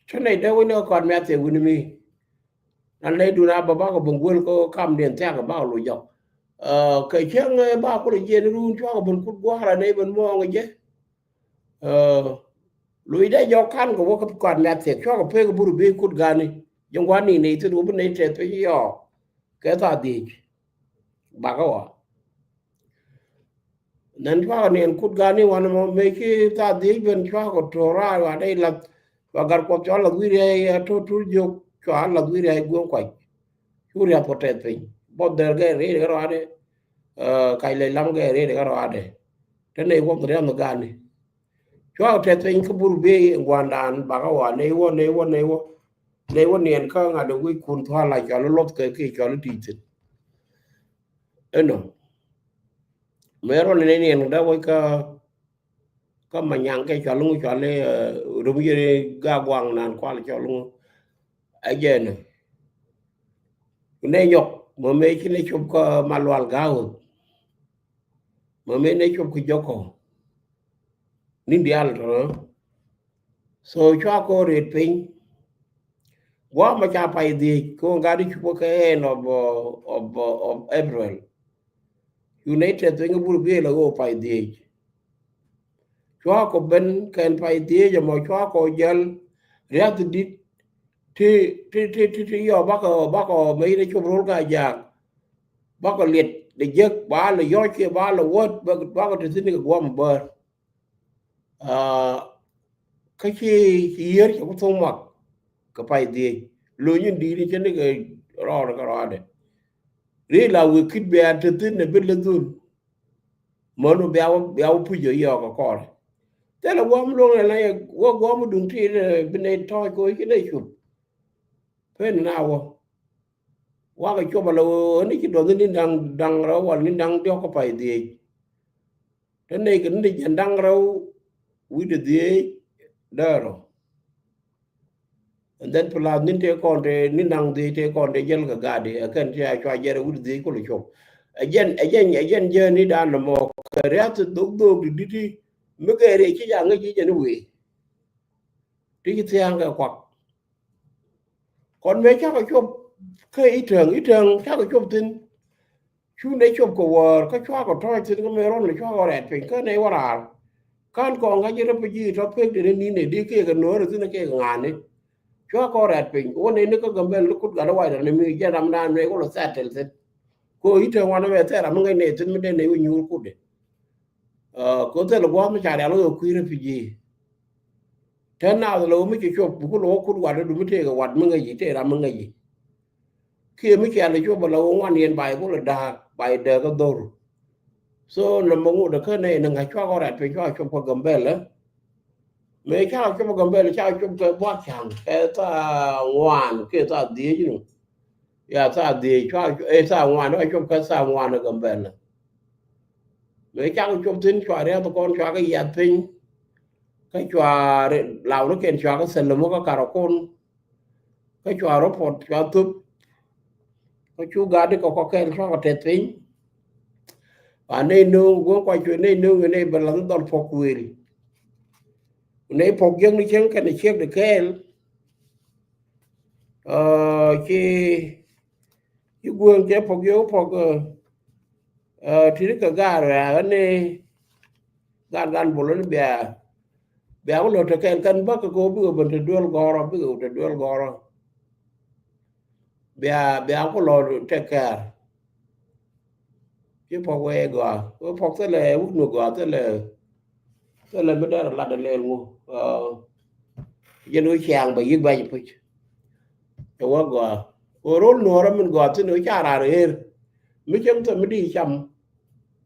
Cä nɛy dee wä ni kä kɔn mi a thiɛ wi̱ni mi. Nan nɛy dun a bä bakɔ ben guel kä kam diɛn thia̱k bakɔ loc jɔk. Kɛ cäŋ ba kulɛ jiɛn run cuakɔ ben kut gua̱a̱r a nɛy ben muɔɔŋ jɛ. Loc dee jɔk kan kɛ wä kä kɔn mi a thiɛ cuakɔ pek bur bi kut gani. Jɛ gua̱n ni nɛy thit wä bi nɛy tɛth piny yɔɔ. Kɛ tha̱a̱ dhiec. Bakä wä. Nɛn cuakɔ ni ɛn kut gani wanɛ mɔ mëë ci tha̱a̱ dhiec ben cuakɔ to̱r raar wa dee lath. Wa gat kuɔth cua lath wi̱i̱ riac a to̱r tur jiök cua lath wi̱i̱ riac gueŋ kuac. Cu riath kɔ tɛth piny bɔth dhɛr gɛɛr riec kɛ rɔadɛ. Kac lɛc lam gɛɛr riec kɛ rɔadɛ. Te nɛy wuɔth riath mi gani. Cuakɔ tɛth piny kä bur biey gua̱ndan bakä wa nɛy wä nɛy wä nɛy wä. Nɛy wä niɛn kä ŋa̱t wi̱c kun thua̱a̱ la cɔl luɔth kɛ kiɛ cɔl ti̱i̱ thi̱n. Ɛnɔ mëë ruɔn ni niɛn dee wec kä kä ma nyaŋ kɛ cɔl ŋu cɔl rum yeri ga guaŋ nan kual cɔl ŋu. Ɛ jɛn ni nɛ nyɔk mɔ mëë ci ni cop kä ma lual ga̱a̱k. Mɛ mëë nɛ cop kɛ jɔkɔ. Ni diaal tɔnɔ. So cua kɔ ret piny. Guam mɛ ca pay dhiec kɛ ɣöö gat i̱ cupä kɛ end of, uh, of, uh, of April. United thing bur biëël a ɣöö pay dhiec. Cua kɔ ben kɛn pay dhiec ɛmɔ cua kɔ jäl riath dit ti, ti, ti, ti, ti yɔ bakɔ, bakɔ mɛ yit a cop rol ka jaak. Bakɔ liet dɛ jek ba lɛ yɔc kiɛ ba lɛ wäät bakɔ ti thi̱n kɛ guam bäär. Ah, kä ci, ci yiër cɛ ku thoŋ mak kɛ pay dhiec. Lo̱ny in di̱i̱t in cä ni kɛ rɔɔdɛ kɛ rɔɔdɛ. Ri la wek kit bia te thi̱n ɛ bi lɛ dhun. Män wä bia wä, bia wä puc ɛ yɔɔk ɛ kɔɔrɛ. Thilɛ guam lo̱ŋ ɛ la yɛ wä guam duŋ ti bi nɛ tɔɔc kɛ wä ci nɛ cup. Pen na wä. Wakɛ cop ala wä ni ci duɔth ni daŋ, daŋ rɛw wal ni daŋ diɔk kɛ pay dhiec. Te nɛy kɛ ni ti jɛn da̱ŋ rɛw wi̱cdɛ dhiec däärɔ. And then plus ni tëë kɔn tëë ni naŋ dhiec tëë kɔn tëë jäl kɛ gatdi ɛ kɛn tëë a cua jɛn rɛw wi̱cdɛ dhiec kulɛ cop. Ɛ jɛn, ɛ jɛn, ɛ jɛn jääni da̱a̱n nɔmɔ kɛ riath dhok dhok di di̱ti mi gɛɛri ci jaŋ ŋäc ji̱ jɛn i̱ wëë. Ti ci thia̱a̱ŋ kɛ kuak. Kɔn mëë cakɔ cop kä i̱ täŋ, i̱ täŋ cakɔ cop thi̱n. Cu nɛ cop kɛ wäär kä cuakɔ tɔ̱ɔ̱c thi̱n kä mëë rɔn ni cuakɔ rɛɛt piny kä nɛ wä raar. Ka̱n kɔn kä ji̱ rɛp ji̱ tɔ̱ pek deni ni̱n ɛ di kek kɛ no̱o̱r thi̱n kek ŋa̱a̱ni. Cuakɔ rɛɛt piny wä nɛ ni kä Gambɛl ni kut gat wacda ni mi jɛn ram naan mëë wä lɔ thɛt tɛl thi̱n. Ko i̱ täŋ wanɛ mɛ thɛt ram mi ŋäc nɛ thi̱n mi den nɛ wä nyuur kutdɛ. Ko thil gua̱a̱th mi ca rial wä kui̱ rɛp ji̱. Tɛn naath lɛ wä mi ci cop bi ku lɛ wä kut wat du mi tëëkɛ wat mi ŋäc ji̱ tëë ram mi ŋäc ji̱. Kiɛ mi cial i̱ cop ala wä ŋuan yɛn bay kulɛ da̱a̱k bay dääk kä dhor. So nɔmɔ ŋut kä nɛy ni ŋa̱c cuakɔ rɛt piny cuakɔ cop kä Gambɛlɛ. Mëë cakɔ cop kä Gambɛlɛ cakɔ cop kɛ buak ca̱ŋ kɛ thaa ŋuan kiɛ thaa dhiec ni. Ya thaa dhiec cuakɔ, eh, thaa ŋuan cuakɔ cop kɛ thaa ŋuan kä Gambɛlɛ. Mëë cakɔ cop thi̱n cua riath kɔn cua kɛ yiath piny. Kä cua lau ni kɛn cua kɛ thil mɔ kä karɔ kun. Kä cua rɔ puɔt cua thup. Kä cu gat di kɔ kɔ kɛl cua kɔ tɛth piny. Pa nɛy no̱o̱ŋ guɔ̱ŋ kua cuɛ nɛy no̱o̱ŋ nɛy bɛ lath ni dhɔl puɔk kuëël. Nɛy puɔk jiäk ni cäŋ kɛn ciek di kɛɛl. Ci ci guëëŋ cɛ puɔk jiäk puɔk. Ti di kɛ gaar ɣän ni gan gan bol ni bia bia ku lɔ te kɛɛl kɛn bäk kɛ kɛ wä bikɛ ben te duel gɔrɔ bikɛ te duel gɔrɔ. Bia bia ku lɔ te kɛɛr. Ci puɔk wee gɔaa wee puɔk thilɛ wut mi gɔaa thilɛ. Thilɛ mi dɛr lat a lɛl ŋu. Jɛn wee ciaŋ bɛ yik bɛ ci puc. Cɛ wä gɔaa kɛ rol nuɔrä min gɔaa thin wee ca raar ɣer. Mi cäŋ thɛ mi di cam.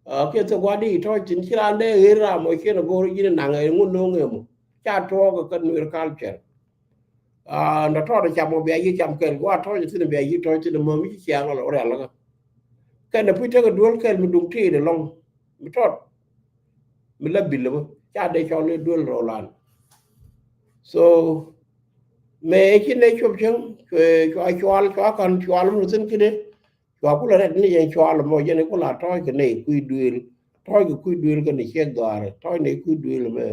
Kiɛ thɛ gua̱di tɔ̱ cin ci raan dee ɣer ram mɔ cin a go̱o̱r ji̱n naŋ ɛ ŋun no̱o̱ŋ ɛ mɔ ca tuɔɔk kä nuer culture. Nda tɔt cam mɔ bia yi cam kɛl gua tɔ̱ cin bia yi tɔ̱ cin mɔ mi ci ciaŋ lɔ rial kä. Kɛn a puc tekɛ duel kɛl mi duŋ tiit ɛlɔŋ mi tɔt mi la bil bä ca dee cɔl ni duel rɔ lan. So mɛ ci nɛ cop cäŋ cua cual cua kan cual mi thin kide. Cua kulɛ rɛt ni jɛ cual mɔ jɛ ni kula tɔɔc kɛ nɛy kui̱ duëël. Tɔɔc kɛ kui̱ duëël kɛ ni ciek dhuaarɛ tɔɔc nɛy kui̱ duëël mɛ.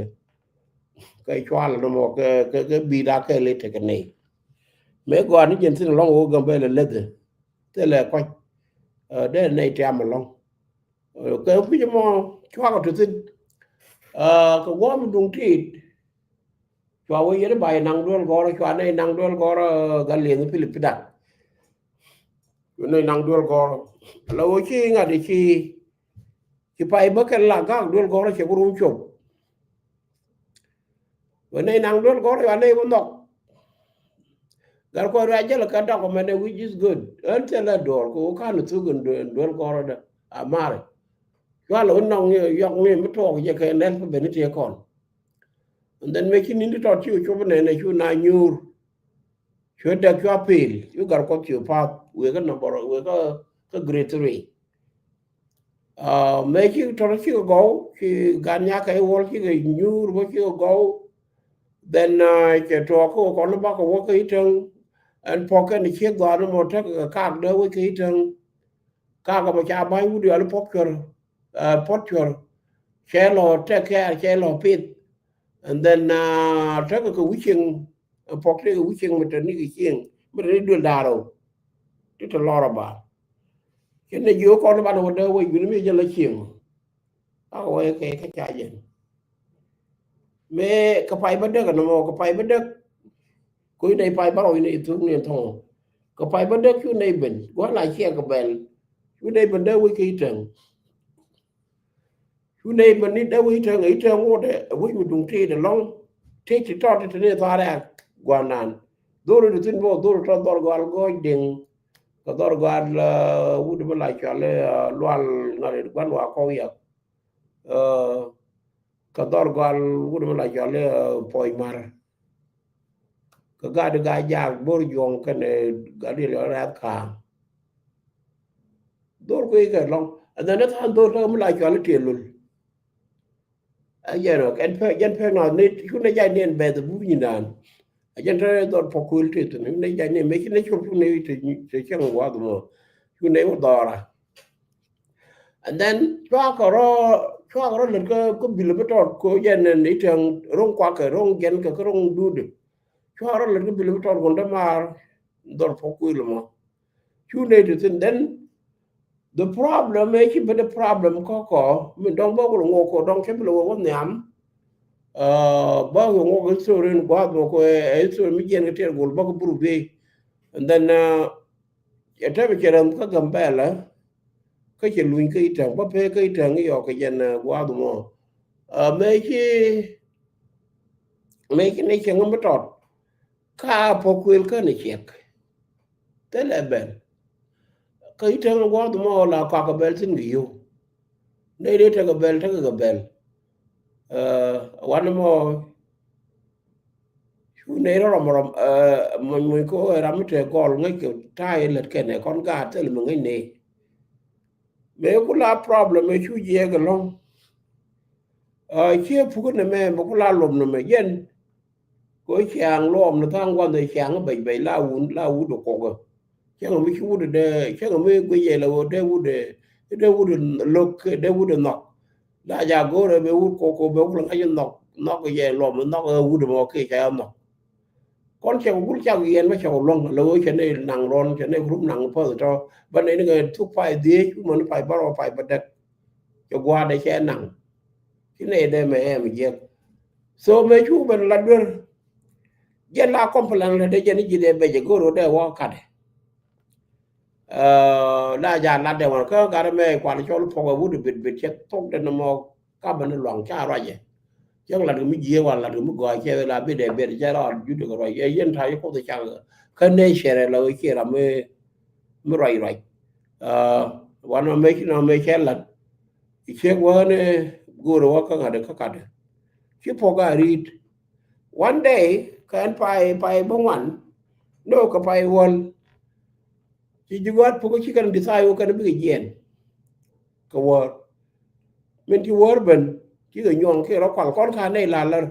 Kɛ cual ni mɔ kɛ kɛ kɛ bi̱i̱t a kɛ lɛ tekɛ nɛy. Mɛ gɔaa ni jɛn thin lɔŋ wä Gambɛlɛ leth. Thilɛ kɔc dee nɛy tiam lɔŋ. Kɛ kui̱c mɔ cuakɔ ti thin. Kɛ guɔ̱m duŋ tiit. Cua wee yet i̱ ba i̱ naŋ duel gɔ̱rä cua nɛy naŋ duel gɔ̱rä gal liɛŋ i̱ Pilip Pidak. Cua nɛy naŋ duel gɔ̱rä la wee ci ŋa̱t i̱ ci ci pay bä kɛn la gak duel gɔ̱rä cɛ ku rum cop. Wee nɛy naŋ duel gɔ̱rä cua nɛy bä nhɔk. Gal kɔn ruac jäl kɛ dɔk mɛn ɛ which is good. Ɣän thilɛ duɔl kɛ wä ka̱n thuk in duel gɔ̱rä dä a mari. Cua lɛ wä nɔŋ yɔk ni mi tuɔɔk jɛ kɛ nɛn pä ben i̱ tiee kɔn. And then mëë ci ni̱n ti tɔt ci wä cop nɛn ɛ cu na nyuur. Cuɛ däk cua pil cu gat kuɔth ci wä path wëë kä number wëë kä grade three. Mëë ci tɔt ci kɛ gɔw ci gat nyakä i̱ wäl ci kɛ nyuur bä ci kɛ gɔw. Then cɛ tuɔɔk kä wä kɔn bakɛ wä kä i̱ täŋ. Ɛn puɔk kɛn ciek dhɔaani mɔ tekɛ kɛ kak dee wec kä i̱ täŋ. Kak ɛmɔ ca ba̱ny wut yɔl i̱ puɔk cuɛr. Puɔt cuɔr, cɛ lɔ tɛk kɛɛr, cɛ lɔ pith. And then tekɛ kɛ wicing, pɔk tekɛ wicing mi tɛni kɛ cieŋ mi tɛni duel da̱a̱r rɛw. Ti te lɔr a ba cɛ ni jiök kɔn ban wä dee wec wi̱ni mi jɛ la cieŋ. Ak wä kɛ kɛ ca jɛn. Mëë kɛ pay bä däk ɛn mɔ, kɛ pay bä däk. Ku inɛ pay bä rɔw inɛ thuk ni thɔŋ. Kɛ pay bä däk cu inɛ ben gua̱n la ciɛ kɛ bɛl. Cu inɛ ben dee wec kɛ itäŋ. Cu inɛ ben ni dee wec itäŋ, itäŋ wotdɛ wec mi duŋ tëëd ɛlɔŋ. Tëëd ti tɔt ti ni tha̱a̱r ɛ gua̱n nan. Dhor ti thin bä dhor tɔt dhor gual gɔc diŋ. Kɛ dhor gual wut mi la cɔl lual ŋa̱t gua̱n wa kɔw yak. Kɛ dhɔr gɔal wut mi la cɔl i̱ puɔc mar. Kɛ gat i̱ gat jak bo̱r juɔ̱ŋ kɛnɛ gat i̱ lɔ rɛth ka̱a̱ŋ. Dhor kui̱ kɛ lɔŋ. And then ni tha̱a̱ŋ dhor kä mi la cɔl i̱ tiɛ lul. Ɛ jɛn ɔ kɛn pek, jɛn pek nɔ ni cun ni jay ni ɛn bɛth bur nyin dan. Ɛ jɛn te dhor pɔk kuil ti thin ni jay ni mɛ ci ni cur pun ni te cɛŋ wath mɔ. Cun ni wä dhɔra. And then cua kɛ rɔ, cua kɛ rɔ lät kä, kä bil bi tɔt ko jɛn ni tɛŋ ro̱ŋ kuakɛ ro̱ŋ jɛn kɛ kä ro̱ŋ dut. Cua kɛ rɔ lät kä bil bi tɔt ko dämaar dhor pɔk kuil mɔ. Cu ney ti thin then the problem ɛ ci ben the problem kɔkɔ min dɔŋ bä kul ŋok ko dɔŋ cɛ bi lɛ wä wä nhiam. Bä kɛ ŋok history in guath mɔ ko ɛ history mi jiɛn kɛ tiɛt gol bä kɛ buru bi. And then ɛ tɛmɛ cɛ rɛm kä Gambɛlɛ kä cɛ luny kä itäŋ bä pee kä itäŋ i̱ yɔk kɛ jɛn guath mɔ. Mëë ci mëë ci ni cɛ ŋä mi tɔt. Ka pɔk kuël kä ni ciɛk. Thilɛ bɛl. Kä itäŋ gua̱th mɔ la kɔak kɛ bɛl thin kɛ yio̱w. Ney dee tekɛ bɛl tekɛ kɛ bɛl. Wanɛ mɔ cu ney rɔ rɔm rɔm muny muny ko ram mi te gɔl ŋäc kɛ ta̱a̱ ilät kɛnɛ kɔn gaat thil mi ŋäc ney. Mëë ku la problem ɛ cu jiɛɛk ɛlɔ̱ŋ. Ciɛ puk ni mɛ mɛ ku la lom ni mɛ jɛn. Ko ciaŋ luɔm ni tha̱a̱ŋ gua̱n dhɛ ciaŋ bɛc bɛc la wun la wut ɛ kɔk ɛ. Cäŋ mi ci wut ɛ dee cäŋ mi guic ɛ la wut dee wut ɛ dee wut ɛ lo̱k dee wut ɛ nhɔk. La ja go̱o̱r ɛ bɛ wut kɔk kɔk bɛ wut ɛ ŋa̱c ɛ nhɔk nhɔk ɛ jɛ luɔm ɛ nhɔk ɛ wut ɛ mɔ kiɛ ca ɛ nhɔk. Kɔn cɛ kɛ gul cak yɛn bä cɛ kɛ luɔ̱ŋ la wee cɛ ni naŋ rɔn cɛ ni group naŋ päth tɔ bä ni ni kɛ thuk pay dhiec wumä ni pay bärɔ pay bä däk. Cɛ gua̱a̱dɛ cɛ naŋ ci nɛy dee mɛ ɛm jiɛk. So mɛ cu ben la duer. Jɛn la complain lɛ dee jɛn i̱ ji̱ dee bɛc ɛ go̱o̱r wä dee wä ka̱dɛ. La ja lat dee wan kä gat mɛ kuan cɔl pɔk ɛ wut bit bit cɛ thok dee ni mɔ. Ka ben ni luaŋ ca ruacɛ. Cäŋ lat kɛ mi jiee wan lat kɛ mi gɔaa cɛ la bit dee bit cɛ la jut kɛ ruac ɛ yɛn ta̱a̱ ci kuoth cak. Kä nɛ cɛrɛ la wee ciɛ ram mi ruac ruac. Wan mɛ ci nɔ mɛ cɛ lat. Ciek wä ni go̱o̱r wä kä ŋa̱t kä kat. Ci pɔk a ri̱i̱t. One day kɛn pay pay bä ŋuan. No kɛ pay wäl. Ci ji̱ gua̱a̱t puk ci kɛn di̱thaay wä kɛn bikɛ jiɛn. Kɛ wäär min ci wäär ben ci kɛ nyuɔŋ kiɛ rɔ kual kɔn ka nɛy la lär.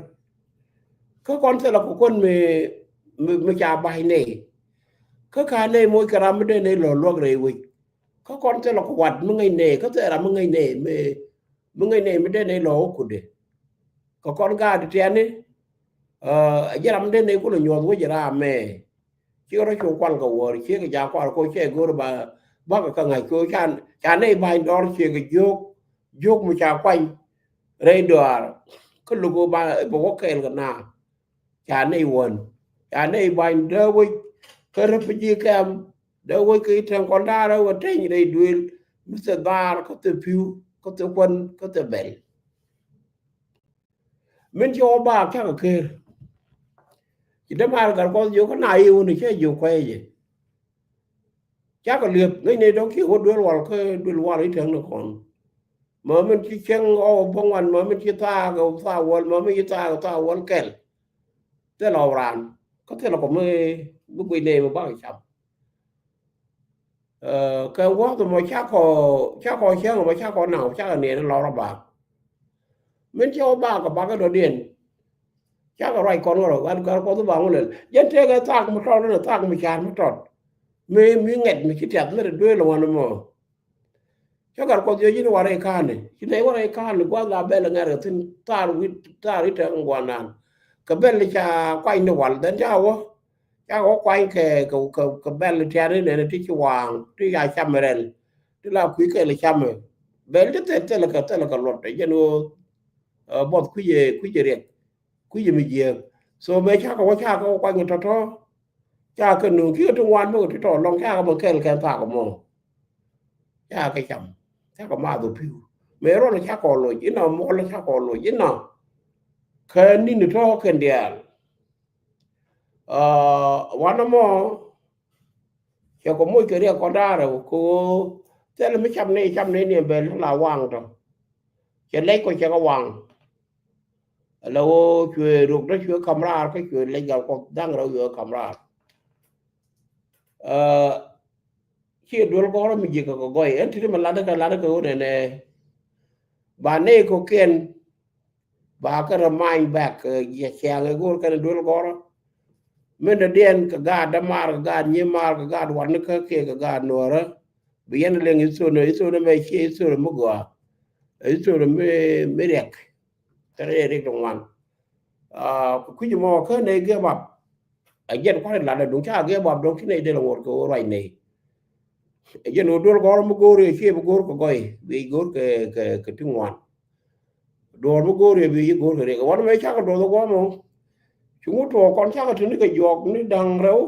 Kä kɔn thilɛ kɛ kuän mi mi ca ba̱c nɛy. Kä ka nɛy moc kɛ ram mi dee nɛy lɔ luäk rɛy wec. Kä kɔn thilɛ kɛ wat mi ŋäc nɛy kä thilɛ ram mi ŋäc nɛy mi mi ŋäc nɛy mi dee nɛy lɔ wä kutdɛ. Kɛ kɔn gaat tiɛni a ji̱ ram mi dee nɛy kulɛ nyuɔth wec ram mɛ. Ci rɔ cu kual kɛ wäär ciek kɛ ca kual ko cɛ go̱r ba bakɛ kä ŋa̱c ko ca nɛy ba̱ny dɔr ciek kɛ jiök jiök mi ca kuany rɛy dɔaar. Kä luk ba bɛ wä kɛɛl kɛ na ca nɛy wän ca nɛy ba̱ny dee wec kä refugee camp dee wec kɛ i̱ tɛŋ kɔn da̱a̱r ɛ wä teny rɛy duëël mi thil dhaar kä thil pi̱w kä thil kuän kä thil bɛl. Min ci wä baak cakɛ ker. Ci dämaar gat kuɔth jiök kä na i̱ wun i̱ cä jiök kuɛɛcɛ. Cakɛ liep ŋäcni dɔ̱ŋ kiɛ wä duel wal kä duel wal i̱ tɛŋni kɔn. Mä min ci cäŋ ɣɔw bä ŋuan mä min ci thaak thaak wäl mä min ci thaak thaak wäl kɛl. Thilɛ ɣɔw raan kä thilɛ kɔ mi bi guic nɛy mi bak cam. Kɛ wäth mɔ cakɔ cakɔ cäŋ mɔ cakɔ naŋ cakɔ niɛn lɔr ɔ bak. Min cɛ wä bak kɛ bak kɛ dɔ̱diɛn. Cakɔ ruac kɔn ɣɔr ɣan gat kuɔth bak ŋun lɛl jɛn tëëkɛ thak mi tɔt ni thak mi ca̱r mi tɔt. Mi mi ŋɛt mi ci tiath mi rɛ duëël ɣɔn mɔ. Cä gat Kuɔth jiök ji̱n warɛ i̱ ka̱n i̱ ci nɛy warɛ i̱ ka̱n i̱ gua̱th la bɛl ŋɛr kɛ thi̱n thaar wi̱c thaar i̱ tɛk ŋuan naan. Kɛ bɛl ca kuany ni wal dhɛn ca wä ca kɛ wä kuany kɛ kɛ kɛ bɛl tian i̱ nɛn ti ci waaŋ ti ca cam rɛl ti la kui̱ kɛl cam. Bɛl ti thil thil kɛ thil kɛ luɔt jɛn ɣöö buɔth kui̱c kui̱c riɛk kui̱c mi jiääk. So mëë ca kɛ wä ca kɛ wä kuany tɔ̱tɔ̱. Ca kɛ nuŋ kiɛ ti ŋuan bä kɛ ti tɔɔr lɔŋ ca kɛ bä kɛl kɛn thak mɔ. Ca kɛ cam ca kɛ math ɔ pi̱w. Mëë ruɔn ca kɔ loc inɔ muɔl ca kɔ loc inɔ. Kɛ ni̱n tɔ̱ kɛn diaal. Wanɛ mɔ cɛ kɔ moc kɛ riɛk kɔn da̱a̱rɛ kɛ ɣöö thilɛ mi cam ni cam ni ni bɛl la waŋ tɔ. Cɛ lɛc kɔ cɛ kɛ waŋ. Ala ɣöö cuɛ ruk dä cuɛ kam raar kä cuɛ lec gal Kuɔth da̱ŋ rɛw cuɛ kam raar. Ciɛ duel gɔrä mi ji̱ kɛ kɛ gɔy ɛn ti̱ti̱ mi latdä kɛ latdä kɛ ɣöö nɛnɛ ba nɛy kɔkiɛn ba kɛ remind back kɛ jiɛ ciaŋ ɛ go̱o̱r kɛn duel gɔrä. Min dɛ diɛn kɛ gaat dämaar kɛ gaat nyimaar kɛ gaat warni kä kiɛ kɛ gaat nuɔrä. Bi yɛn liŋ history history mɛ ciɛ history mi gɔaa. History mi mi riɛk. Kɛn ɛ rik ti ŋuan. Kɛ kui̱c mɔ kä nɛy give up. A jiɛn kua̱r in lat a duŋ ca give up dɔ̱ŋ ci nɛy del a ŋuɔt kɛ ɣöö ruac nɛy. A jiɛn ɣöö duel gɔ̱r mi go̱o̱r yɛ ciɛ bi go̱o̱r kɛ gɔy bi go̱o̱r kɛ kɛ ti ŋuan. Duɔ̱ɔ̱r mi go̱o̱r yɛ bi ci go̱o̱r kɛ rik a wan mɛ cakɛ duɔth a guɔ̱mɔ. Ci ŋut tuɔɔk kɔn cakɛ te ni kɛ juɔk ni da̱ŋ rɛw.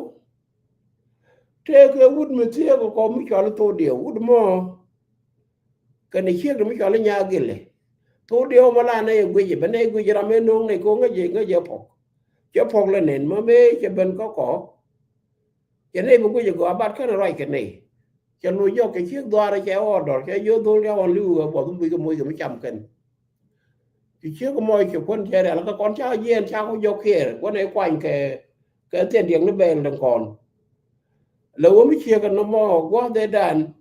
Tëëkɛ wut mi thiëëk kɔ mi cɔal i̱ thok diɛw wut mɔ. Kɛnɛ ciek ti mi cɔal i̱ nyaak gilɛ thok diɛw mɔ la nɛ yɛ guic bɛ nɛ yɛ guic ram ëë no̱o̱ŋ nɛ ko̱ ŋäcɛ ŋäcɛ pɔk. Cɛ pɔk lɛ nɛn mɔ mëë cɛ ben kä kɔ. Cɛ nɛ bi guic gɔaa bat kɛnɛ ruac kɛ nɛ. Cɛ loc jɔk kɛ ciek dhuaar cɛ ɣɔɔdɔr cɛ jiö dhol cɛ ɣɔn li̱w ɛ buɔth mi buic kɛ moc kɛ mi cam kɛn. Ci ciek mɔc ci kuän cɛ rial kä kɔn ca jiɛɛn ca ku jɔk kiɛɛr kuän ɛ kuany kɛ kɛ thiɛn diɛk ni bɛɛl den kɔn. Lɛ wä mi ciek kɛ nɔmɔ gua̱th dee dan.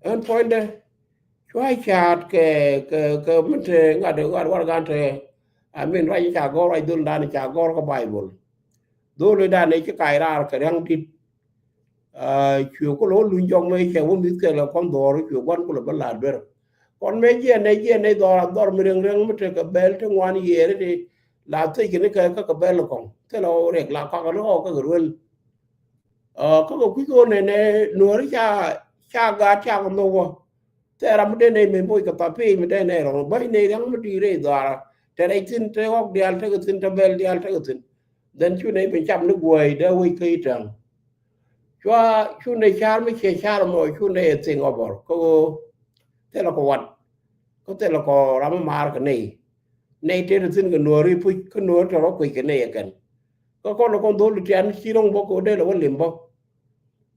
Ɛn puɔ̱nydɛ cua caat kɛ kɛ kɛ min te ŋa̱t ŋa̱t warɛgan te. Amin ruac ca gɔr ruac dhol dan ca gɔr kä Baibol. Dhol dan ci kac raar kɛ ria̱ŋ dit. Cuɛ kulɛ wä luny jɔk mɛ cɛ wä mi̱th kɛ lɛ kuɔn dhɔr cuɛ guan kulɛ bä la duer. Kɔn mɛ jiɛn nɛ jiɛn nɛ dhɔr a dhɔr mi reŋ reŋ mi tekɛ bɛl ti ŋuan yiëëri ti la thiec kɛ ni kɛ kä kɛ bɛl kɔŋ thilɛ wä riɛk la kɔk ni ɣɔk kä kɛ ruel. Kä kɛ kui̱ kɛ wä nɛ nɛ nuɔri ca ca gaat ca kɛ nhok wä. Thɛɛr ram mi den nɛ mɛ moc kɛ thap piny mi den nɛ rɔŋ bäny nɛ riaŋ mi di̱i̱t rɛy dhɔaarä. Tɛ rɛy thi̱n te ɣɔk diaal tekɛ thi̱n te bɛl diaal tekɛ thi̱n. Then cu nɛ ben cam ni guäi dee wec kä i̱ täŋ. Cua cu nɛ car mi ciɛ car mɔ cu nɛ ɛ thing ɔbɔr kä ɣöö thilɛ kɔ wat. Kä thilɛ kɔ ram mi maar kɛ nɛy. Nɛy tëë te thi̱n kɛ nuɔɔri puc kä nuɔɔri tɔrɔ kuec kɛ nɛy ɛ kɛn. Kä kɔn kɔn dhol tian ci ro̱ŋ bä kɛ ɣöö dee lɛ wä lim bä.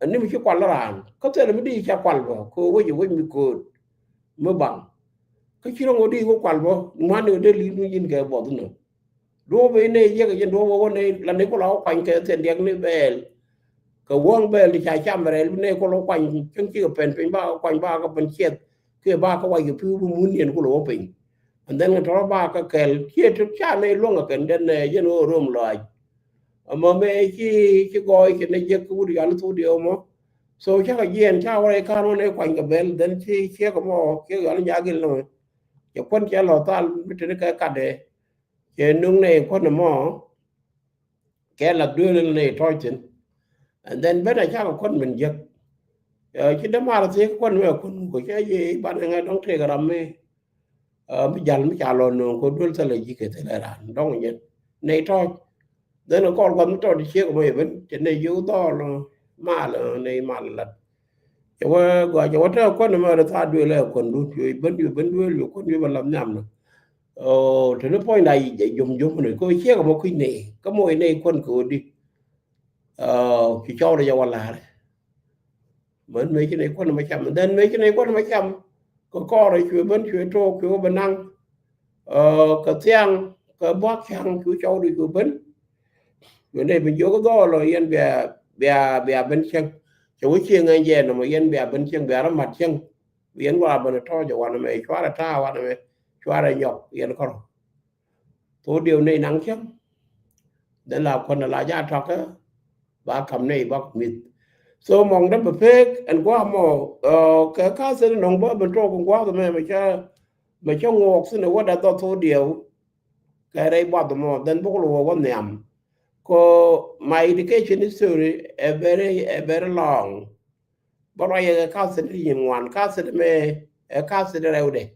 Ani mi ci kual raan kä thilɛ mi di ca kual bä kɛ ɣöö wec ɛ wec mi kööt. Mi baŋ kä ci ro̱ŋ ɣöö di wä kual bä ŋuan ni ɣöö dee li̱i̱t mi yin kɛ buɔth ni. Duɔ̱ɔ̱p i̱ nɛy jiäk i̱ jɛn duɔ̱ɔ̱p wä wä nɛy la nɛy kulɔ wä kuany kɛ thiɛn diɛk ni bɛɛl. Kɛ wäŋ bɛɛl ti ca cam rɛl bi nɛy kulɔ kuany cäŋ cikɛ pɛn piny ba kɛ kuany ba kɛ pɛn ciɛth. Kiɛ ba kɛ wac kɛ pi̱w bi mun niɛn kulɔ wä piny. And then kɛ tɔrɔ ba kɛ kɛl ciɛ ti ca nɛy luäŋ kɛ kɛn den nɛ jɛn ɣöö rom lɔac. Ɛmɔ mëë ci ci gɔɔy ci nɛy jiäk ki wut yal thuk diɛ ɛmɔ. So cakɛ jiɛn ca wä rɛy ka̱n wä nɛy kuany kɛ bɛl then ci ciek ɛmɔ ciek yal nyaak gil nɔmɛ. Cɛ kuän cɛ lɔ thal mi teni kɛ katdɛ. Cɛ nuŋ nɛ in kuän ɛmɔ. Kɛ lath duëël in nɛ in tɔ̱ɔ̱c thi̱n. And then ben a cakɛ kuän min jiäk. Ci dämaar thiek kuän mɛ kuän kɔ cɛ jiɛ i̱ ban ɛŋɛ dɔ̱ŋ tëëk ram mi. Mi jal mi ca lɔ nuŋ kɔ duël thilɛ ji̱ kɛ thilɛ raan dɔ̱ŋ nyɛn nɛ in tɔ̱ɔ̱c. Then kɔr guath mi tɔt ciek mɔ iben cɛ nɛ jiök dhɔl mal nɛ mal lat. Cɛ wä gɔaa cɛ wä tɛ kuän mɛ rɛ thaat duël ɛ kuän dun cuɛ ben cuɛ ben duël cuɛ kuän cuɛ ben lat nhiam nɔ. Teni puɔ̱ny da jom jom ni kɛ ciek mɔ kui̱ nɛ kä mɔ inɛ kuän kɛ wä di. Ci cɔw rɛ jɛ wä la̱rɛ. Män mëë ci nɛ kuän mɛ cam then mëë ci nɛ kuän mɛ cam. Kɛ kɔrɛ cuɛ ben cuɛ tok cuɛ wä ben naŋ. Kɛ thiaŋ kɛ buak caŋ cu cɔw di cu ben. Cu nɛ bi jiök dhɔɔl ɔ yɛn bia bia bia ben cieŋ. Cɛ wä cieŋ ɛn jɛ nɔmɔ yɛn bia ben cieŋ bia rɔ mat cieŋ. Bi yɛn wara ben tɔɔc ɛ wanɛ mɛ cuarɛ ta̱a̱ wanɛ mɛ cuarɛ nyɔk yɛn kɔrɔ. Thok diɛw nɛy naŋ cäŋ. Then la kuän la ja tɔkä ba kam nɛy ba ku mi̱th. So mɔŋ dä bɛ pek ɛn gua̱a̱ mɔ kɛ ka̱ thil nɔŋ bä ben tuɔk gua̱a̱ mɛ mɛ cä mɛ cä ŋuɔk thin ɛ wä da dhɔth thok diɛw. Kɛ rɛy buath mɔ then bä kul wä wä nhiam. Ko my education history ɛ very ɛ very long. Bä ruac ɛ ka̱ thil yin ŋuan ka̱ thil mɛ ɛ ka̱ thil rɛwdɛ.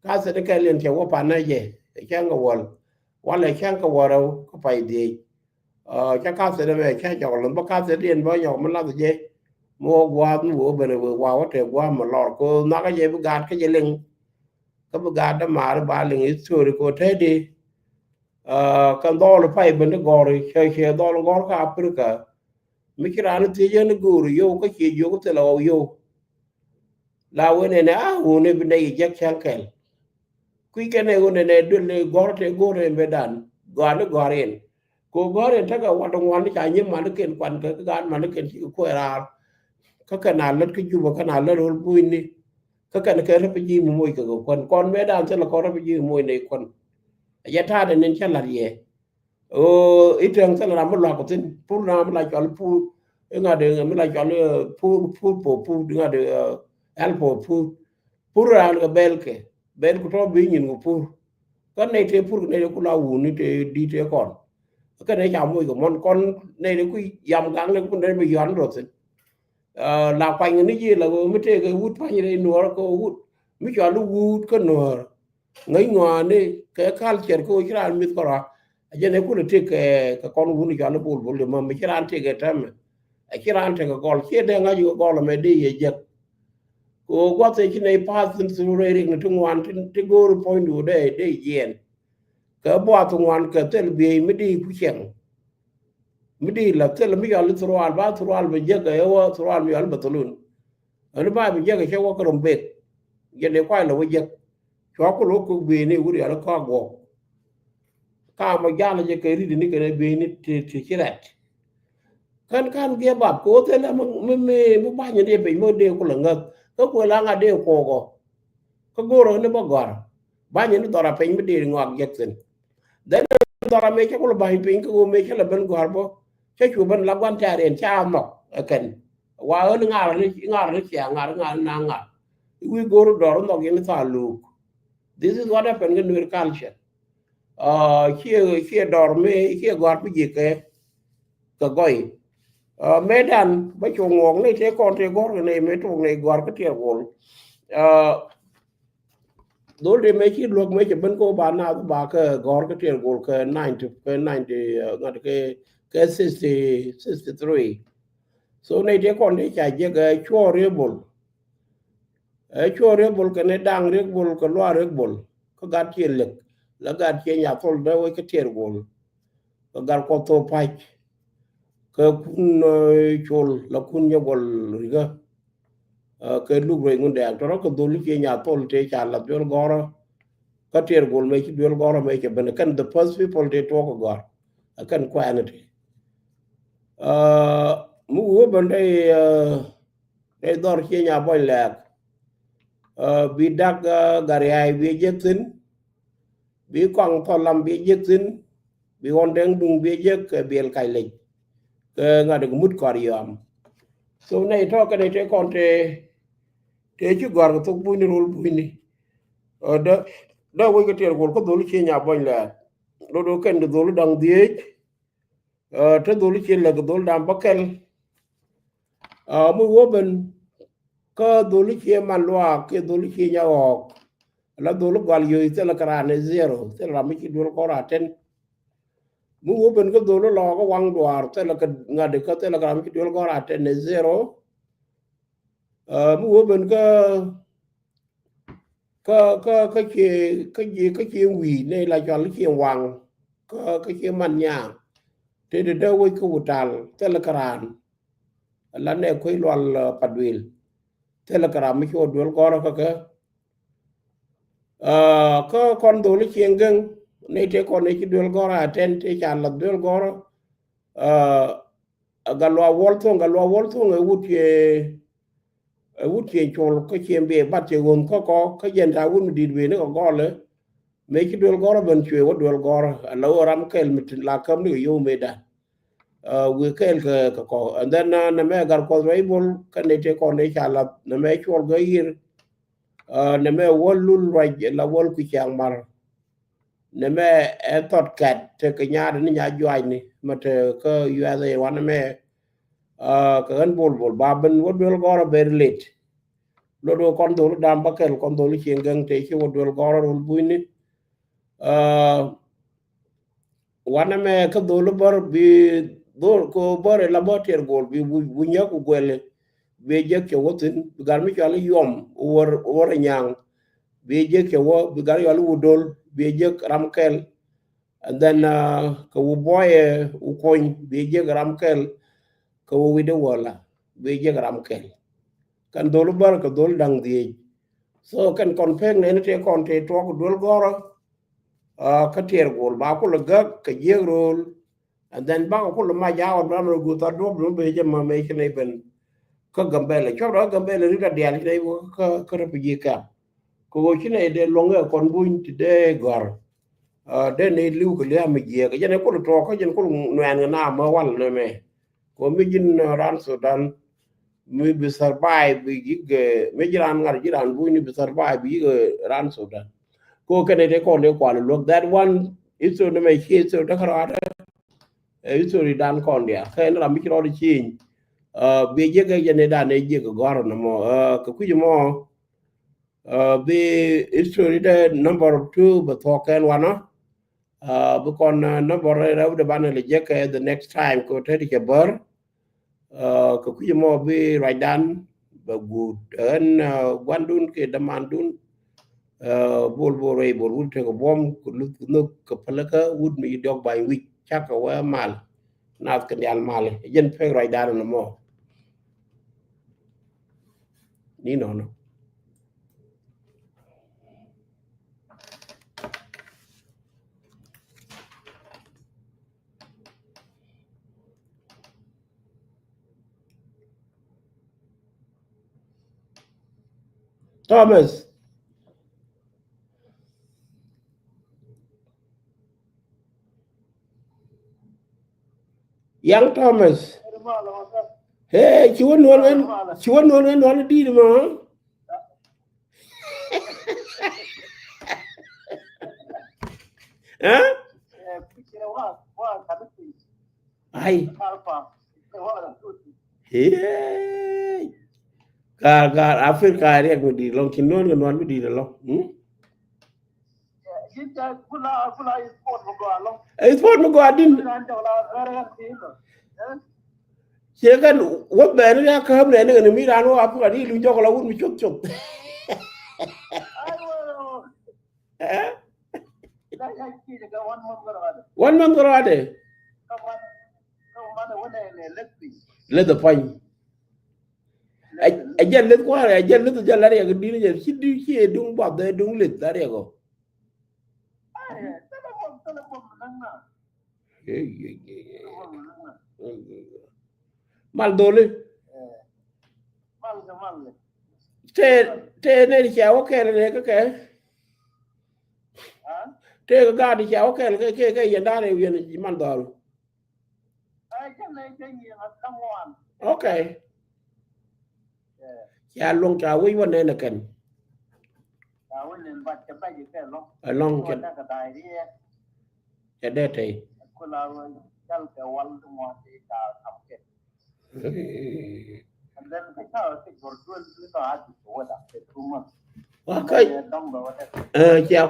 Ka̱ thil kɛ liɛn cɛ wä pan nɛ jɛ ɛ cäŋ kɛ wäl. Walɛ cäŋ kɛ wäl rɛw kä pay dhiec. Cä ka̱thit ɛmɛ cä jɔk lɔn bä ka̱thit diɛn bä nyɔk mi lath jɛ. Mi wä gua̱a̱th mi wä ben wä wa wä tɛ gua̱a̱th mi lɔr ko nhakä jɛ bi gaat kä jɛ liŋ. Kä bi gaat dä maari ba liŋ history ko te di. Kɛ dhɔl pay ben di gɔr cɛ cɛ dhɔl gɔr kä Africa. Mi ci raan thiec jɛ ni go̱o̱r yow kä ciɛ jiök thilɛ ɣɔw yow. La wen ɛn a wun ibi nɛ yi jek cɛl kɛl. Kui̱ kɛn ɛ ɣöö nɛnɛ duël ni gɔ̱r te go̱r ɛn bɛ dan gɔ̱a̱r ni gɔ̱a̱r in. Ko gɔ̱a̱r in tekɛ wat ŋuan ni ca nyi̱m man ni ken kuan kɛ kɛ gaat man ni ken ci kɛ kuɛ raar. Kä kɛn a lät kä Juba kɛn a lät ɣöl buny ni. Kä kɛn kɛ rɛp ji̱ mi moc kɛ kɛ kuan kɔn mɛ dan thilɛ kɔn rɛp ji̱ mi moc ni kuan. Ɛ jɛ ta̱a̱dɛ nin cä la̱t yɛ. Ɣöö i̱ tɛŋ thilɛ ram mi luak kɛ thin pur na mi la cɔl pur. Iŋa de mi la cɔl pur pur po pur iŋa de ɛl po pur. Pur raan kɛ bɛl kɛ bɛl ku tɔ bi nyin ku pur. Kä nɛy te pur kɛ nɛy te ku la wuni te di te kɔn. Kä nɛy ca moc kɛ mɔn kɔn nɛy te ku yam gaŋ nɛy ku nɛy bi yɔn rɔ thin. La kuany kɛ ni ji̱ la mi tëëk kɛ wut pa̱ny rɛy nuɔɔr kɛ wut mi cɔal i̱ wut kä nuɔɔr. Ŋäc ŋɔaani kɛ culture kä ci raan mith kɔrɔ. A jɛn ɛ kulɛ tëk kɛ kɔn wuni cɔal i̱ bol bol di mɛ mi ci raan tëk kɛ tɛmɛ. A ci raan tëk kɛ gɔl ci dee ŋa̱c kɛ gɔl mɛ dee yɛ jek. Ko guath ɛ ci nɛy path thin through rɛy rik ni ti ŋuan ti go̱o̱ri puɔ̱nydu dee dee jiɛn. Kɛ buath ŋuan kɛ thil biey mi di ku cɛŋ. Mi di la thil mi yɔl i̱ thurual ba thurual bɛ jek ɛ wä thurual mi yɔl i̱ bɛ thulun. Ɛn ba bi jek ɛ cɛ wä kä rom bek. Jɛn i̱ kuay la wä jek. Cua kul wä kuk biey ni wut yɔl i̱ kɔak guɔk. Ka mɔ jal jɛ kɛ rit ni kɛn biey ni ti ti ci rɛt. Kän kän giɛ bap kɛ wä thil mi mi mi bany ni piny mi dee kul ŋäth kä kuɛ la ŋa dee kuɔkɔ. Kä go̱rä ni bä gɔr bany ni dhɔra piny mi dee ŋɔak jek thin. Then dhɔra mëë cä kul bany piny kä wä mëë cä la ben gɔr bä cä cu ben la guan tɛɛr in ca nhɔk ɛ kɛn. Wa ɣän ŋar ni ŋar ni cia ŋar ŋar ni na ŋar. Iwi go̱r dɔr nhɔk in tha luk. This is what happened in Nuer culture. Ciɛ ciɛ dɔr mi ciɛ gɔr pi ji̱ kɛ kɛ gɔy. Mɛ dan bä cuŋ ŋuɔk ni tëë kɔn tëë gɔr kɛ nɛy mɛ tuɔk nɛy gɔr kä tiɛɛr gol. Dhol de mɛ ci luäk mɛ cɛ ben ko ba naath ba kɛ gɔr kä tiɛɛr gol kɛ ninety kɛ ninety ŋa̱t kɛ kɛ sixty sixty three. So nɛy tëë kɔn tëë ca jiɛk ɛ cuɔɔr riek bol. Ɛ cuɔɔr riek bol kɛnɛ da̱ŋ riek bol kɛ luaar riek bol kä gat ciɛ lek la gat ciɛ nyathol dee wec kä tiɛɛr gol. Kɛ gat kuɔth thok pa̱c kɛ kun col la kun nyɛ gɔl rikä. Kɛ luk rɛy ŋun dɛɛk tɔrɔ kɛ dhol ciɛ nyathol tëë ca lath duel gɔrä. Kä tiɛɛr gol mɛ ci duel gɔrä mɛ cɛ ben kɛn the first people tëë tuɔk kɛ gɔr. Kɛn kuɛɛni tëë mi wä ben dee Rɛy dhɔr cieny a buɔny lɛɛk. Bi dak gariay bi jek thin. Bi kɔaŋ thɔl lam bi jek thin. Bi ɣɔn dɛŋ duŋ bi jek kɛ biɛl kac lec. Kɛ ŋa̱t kɛ mut kɔar yɔam. So nɛy tɔ̱ kɛnɛ tëë kɔn tëë tëë ci gɔ̱a̱r kɛ thok bunyni rol bunyni. Dee wec kɛ tiɛɛr gol kä dhol cieny a buɔny lɛɛk. Dodo kɛn kɛ dhol daŋ dhieec. Te dhol cie lɛk dhol dam bä kɛl. Mi wä ben kä dhol cie man luaak kiɛ dhol cie nya ɣɔɔk. La dhol gɔal yoc thilɛ kɛ raan ɛ zero thilɛ ram mi ci duel kɔn raa ten. Mi wä ben kä dhol lɔɔk kä waŋ duaar thilɛ kɛ ŋa̱t kä thilɛ kɛ ram mi ci duel kɔn raa ten ɛ zero. Mi wä ben kä kä kä kä cie kä cie kä cie wi̱i̱ ne la cɔl cie waŋ kä kä cie man nyaa. Te de dee wec kä wutal thilɛ kɛ raan. La nɛ kuec lual pat duel thilɛ kɛ raan mi ci wä duel gɔrä kä kɛ. Kä kɔn dhol cie geŋ ne te kɔn ne ci duel gɔrä a ten te ca lath duel gɔrä. Ɛ gat luaak wuɔl thoŋ gat luaak wuɔl thoŋ ɛ wut cie ɛ wut cie col kä cie biɛ bat cie ɣönh kä kɔ kä jɛn ta wut mi di̱t wee ni kɛ gɔlɛ. Mëë ci duel gɔrä ben cuee wä duel gɔrä ala wä ram kɛl mi tin la käm ni kɛ yow mëë dan. Wi̱i̱ kɛɛl kɛ kɔ, and then nɛmɛ Gatkuɔth Rɛy Bol kä nɛy tëë kɔn dee ca lath, nɛmɛ Cuɔl Gäyir, nɛmɛ Wäl Lul Ruac la Wäl Kui̱ Ciaŋ Mar, nɛmɛ ɛ Thɔt Kɛt tekɛ nyaat ni Nya Juacni mɛ te kä U S A wanɛmɛ. Kɛ ɣän Bol Bol ba ben wä duel gɔrä very late. Lot wä kɔn dhol dam bä kɛl kɔn dhol cieŋ gɛŋ te ci wä duel gɔrä rol buini. Wanɛmɛ kä dhol bär bi dhol ko bär la bä Tiɛr Gol bi bu nyäk ku guɛli. Bi jek cɛ wä thin bi gar mi cɔal yuɔm wär wär nyaŋ. Bi jek cɛ wä bi gar yɔal wä dol bi jek ram kɛl. And then kɛ wä buɔyɛ wä kony bi jek ram kɛl. Kɛ wä wi̱dɛ wä la bi jek ram kɛl. Kɛn dhol bär kɛ dhol daŋ dhiec. So kɛn kɔn pek nɛn tëë kɔn tëë tuɔk duel gɔrä. Kä Tiɛr Gol ba kulɛ gäk kɛ jiek rol. And then bakɛ kulɛ mac a ɣɔn bɛ ram rɔ guth a duɔp dun ben jɛ ma mɛ ci nɛy ben. Kä Gambɛlɛ cuɔp rɔ Gambɛlɛ ri ka dial ci nɛy kä kä refugee camp. Kɛ ɣöö ci nɛy dee luɔ̱ŋ ɛ kɔn buny ti dee gɔ̱r. Dee nɛy li̱w kɛ lia̱a̱ mi jiɛɛk jɛn ɛ kulɛ tuɔɔk kä jɛn kulɛ nuɛɛn kɛ na mɛ wal nɛmɛ. Kɛ ɣöö mi ji̱n ran Sudan mi bi survive bi yik mi ji̱ ran ŋa̱r ji̱ ran buny ni bi survive bi yik ran Sudan. Ko kɛnɛ te kɔn de kual luɔk that one history ni mɛ ci history de kɛ rɔɔdɛ. History dan kɔn dia kɛ ni ram mi ci rɔɔdɛ ciny. Bi jiɛk kɛ jɛ ni dan ni jiɛk kɛ gɔr ni mɔ kɛ kui̱c mɔ. Bi history de number two bɛ thuɔk kɛn wanɔ. Bi kɔn number rɛw de banɛ lɛ jɛ kɛ the next time kɛ te ti cɛ bär. Kɛ kui̱c mɔ bi ruacdan bɛ guut ɛn guandun kɛ dämandun. Bol Bol Rɛy Bol wut tekɛ buɔm kɛ luth kɛ nhök kɛ päläkä wut mi diɔk bany wi̱c cakɛ wä mal. Nath kɛ dial mal jɛn pek ruacdan nɔmɔ. Ni nɔnɔ. Thomas. Young Thomas. Hey, ci wä nuɔn ŋän, ci wä nuɔn ŋän nuɔn di̱i̱t mɔ. Huh? Ai. Hey. Gaar, gaar, Africa riɛk mi di̱i̱t lɔŋ, ci nuɔn kɛ nuɔn mi di̱i̱t lɔŋ. Hmm? Sport mi gɔaa din. Ciɛ kɛn wä bɛn ni a käp nɛ ni kɛn mi ran wä Africa di lu jɔk la wut mi cuth cuth. Eh? One month kɛ rɔɔdɛ. Leth a pany. Ɛ jɛ leth kua̱r ɛ jɛ leth jɛ la riɛk di ni jɛ ci di ci duŋ buath ɛ duŋ leth la riɛk ɔ. Mal dholi. Te te ne cia wä kɛl ne kä kɛ. Te kä gaat cia wä kɛl kɛ kɛ yɛn da̱a̱n ɛ wiɛn man dhɔl. Okay. Ca luɔŋ ca wec wä nɛn ɛ kɛn. Ca wec nɛn bat cɛ bɛc ɛ kɛ lɔŋ. Ɛ lɔŋ cɛ. Cɛ dee tɛy. Wa kä cia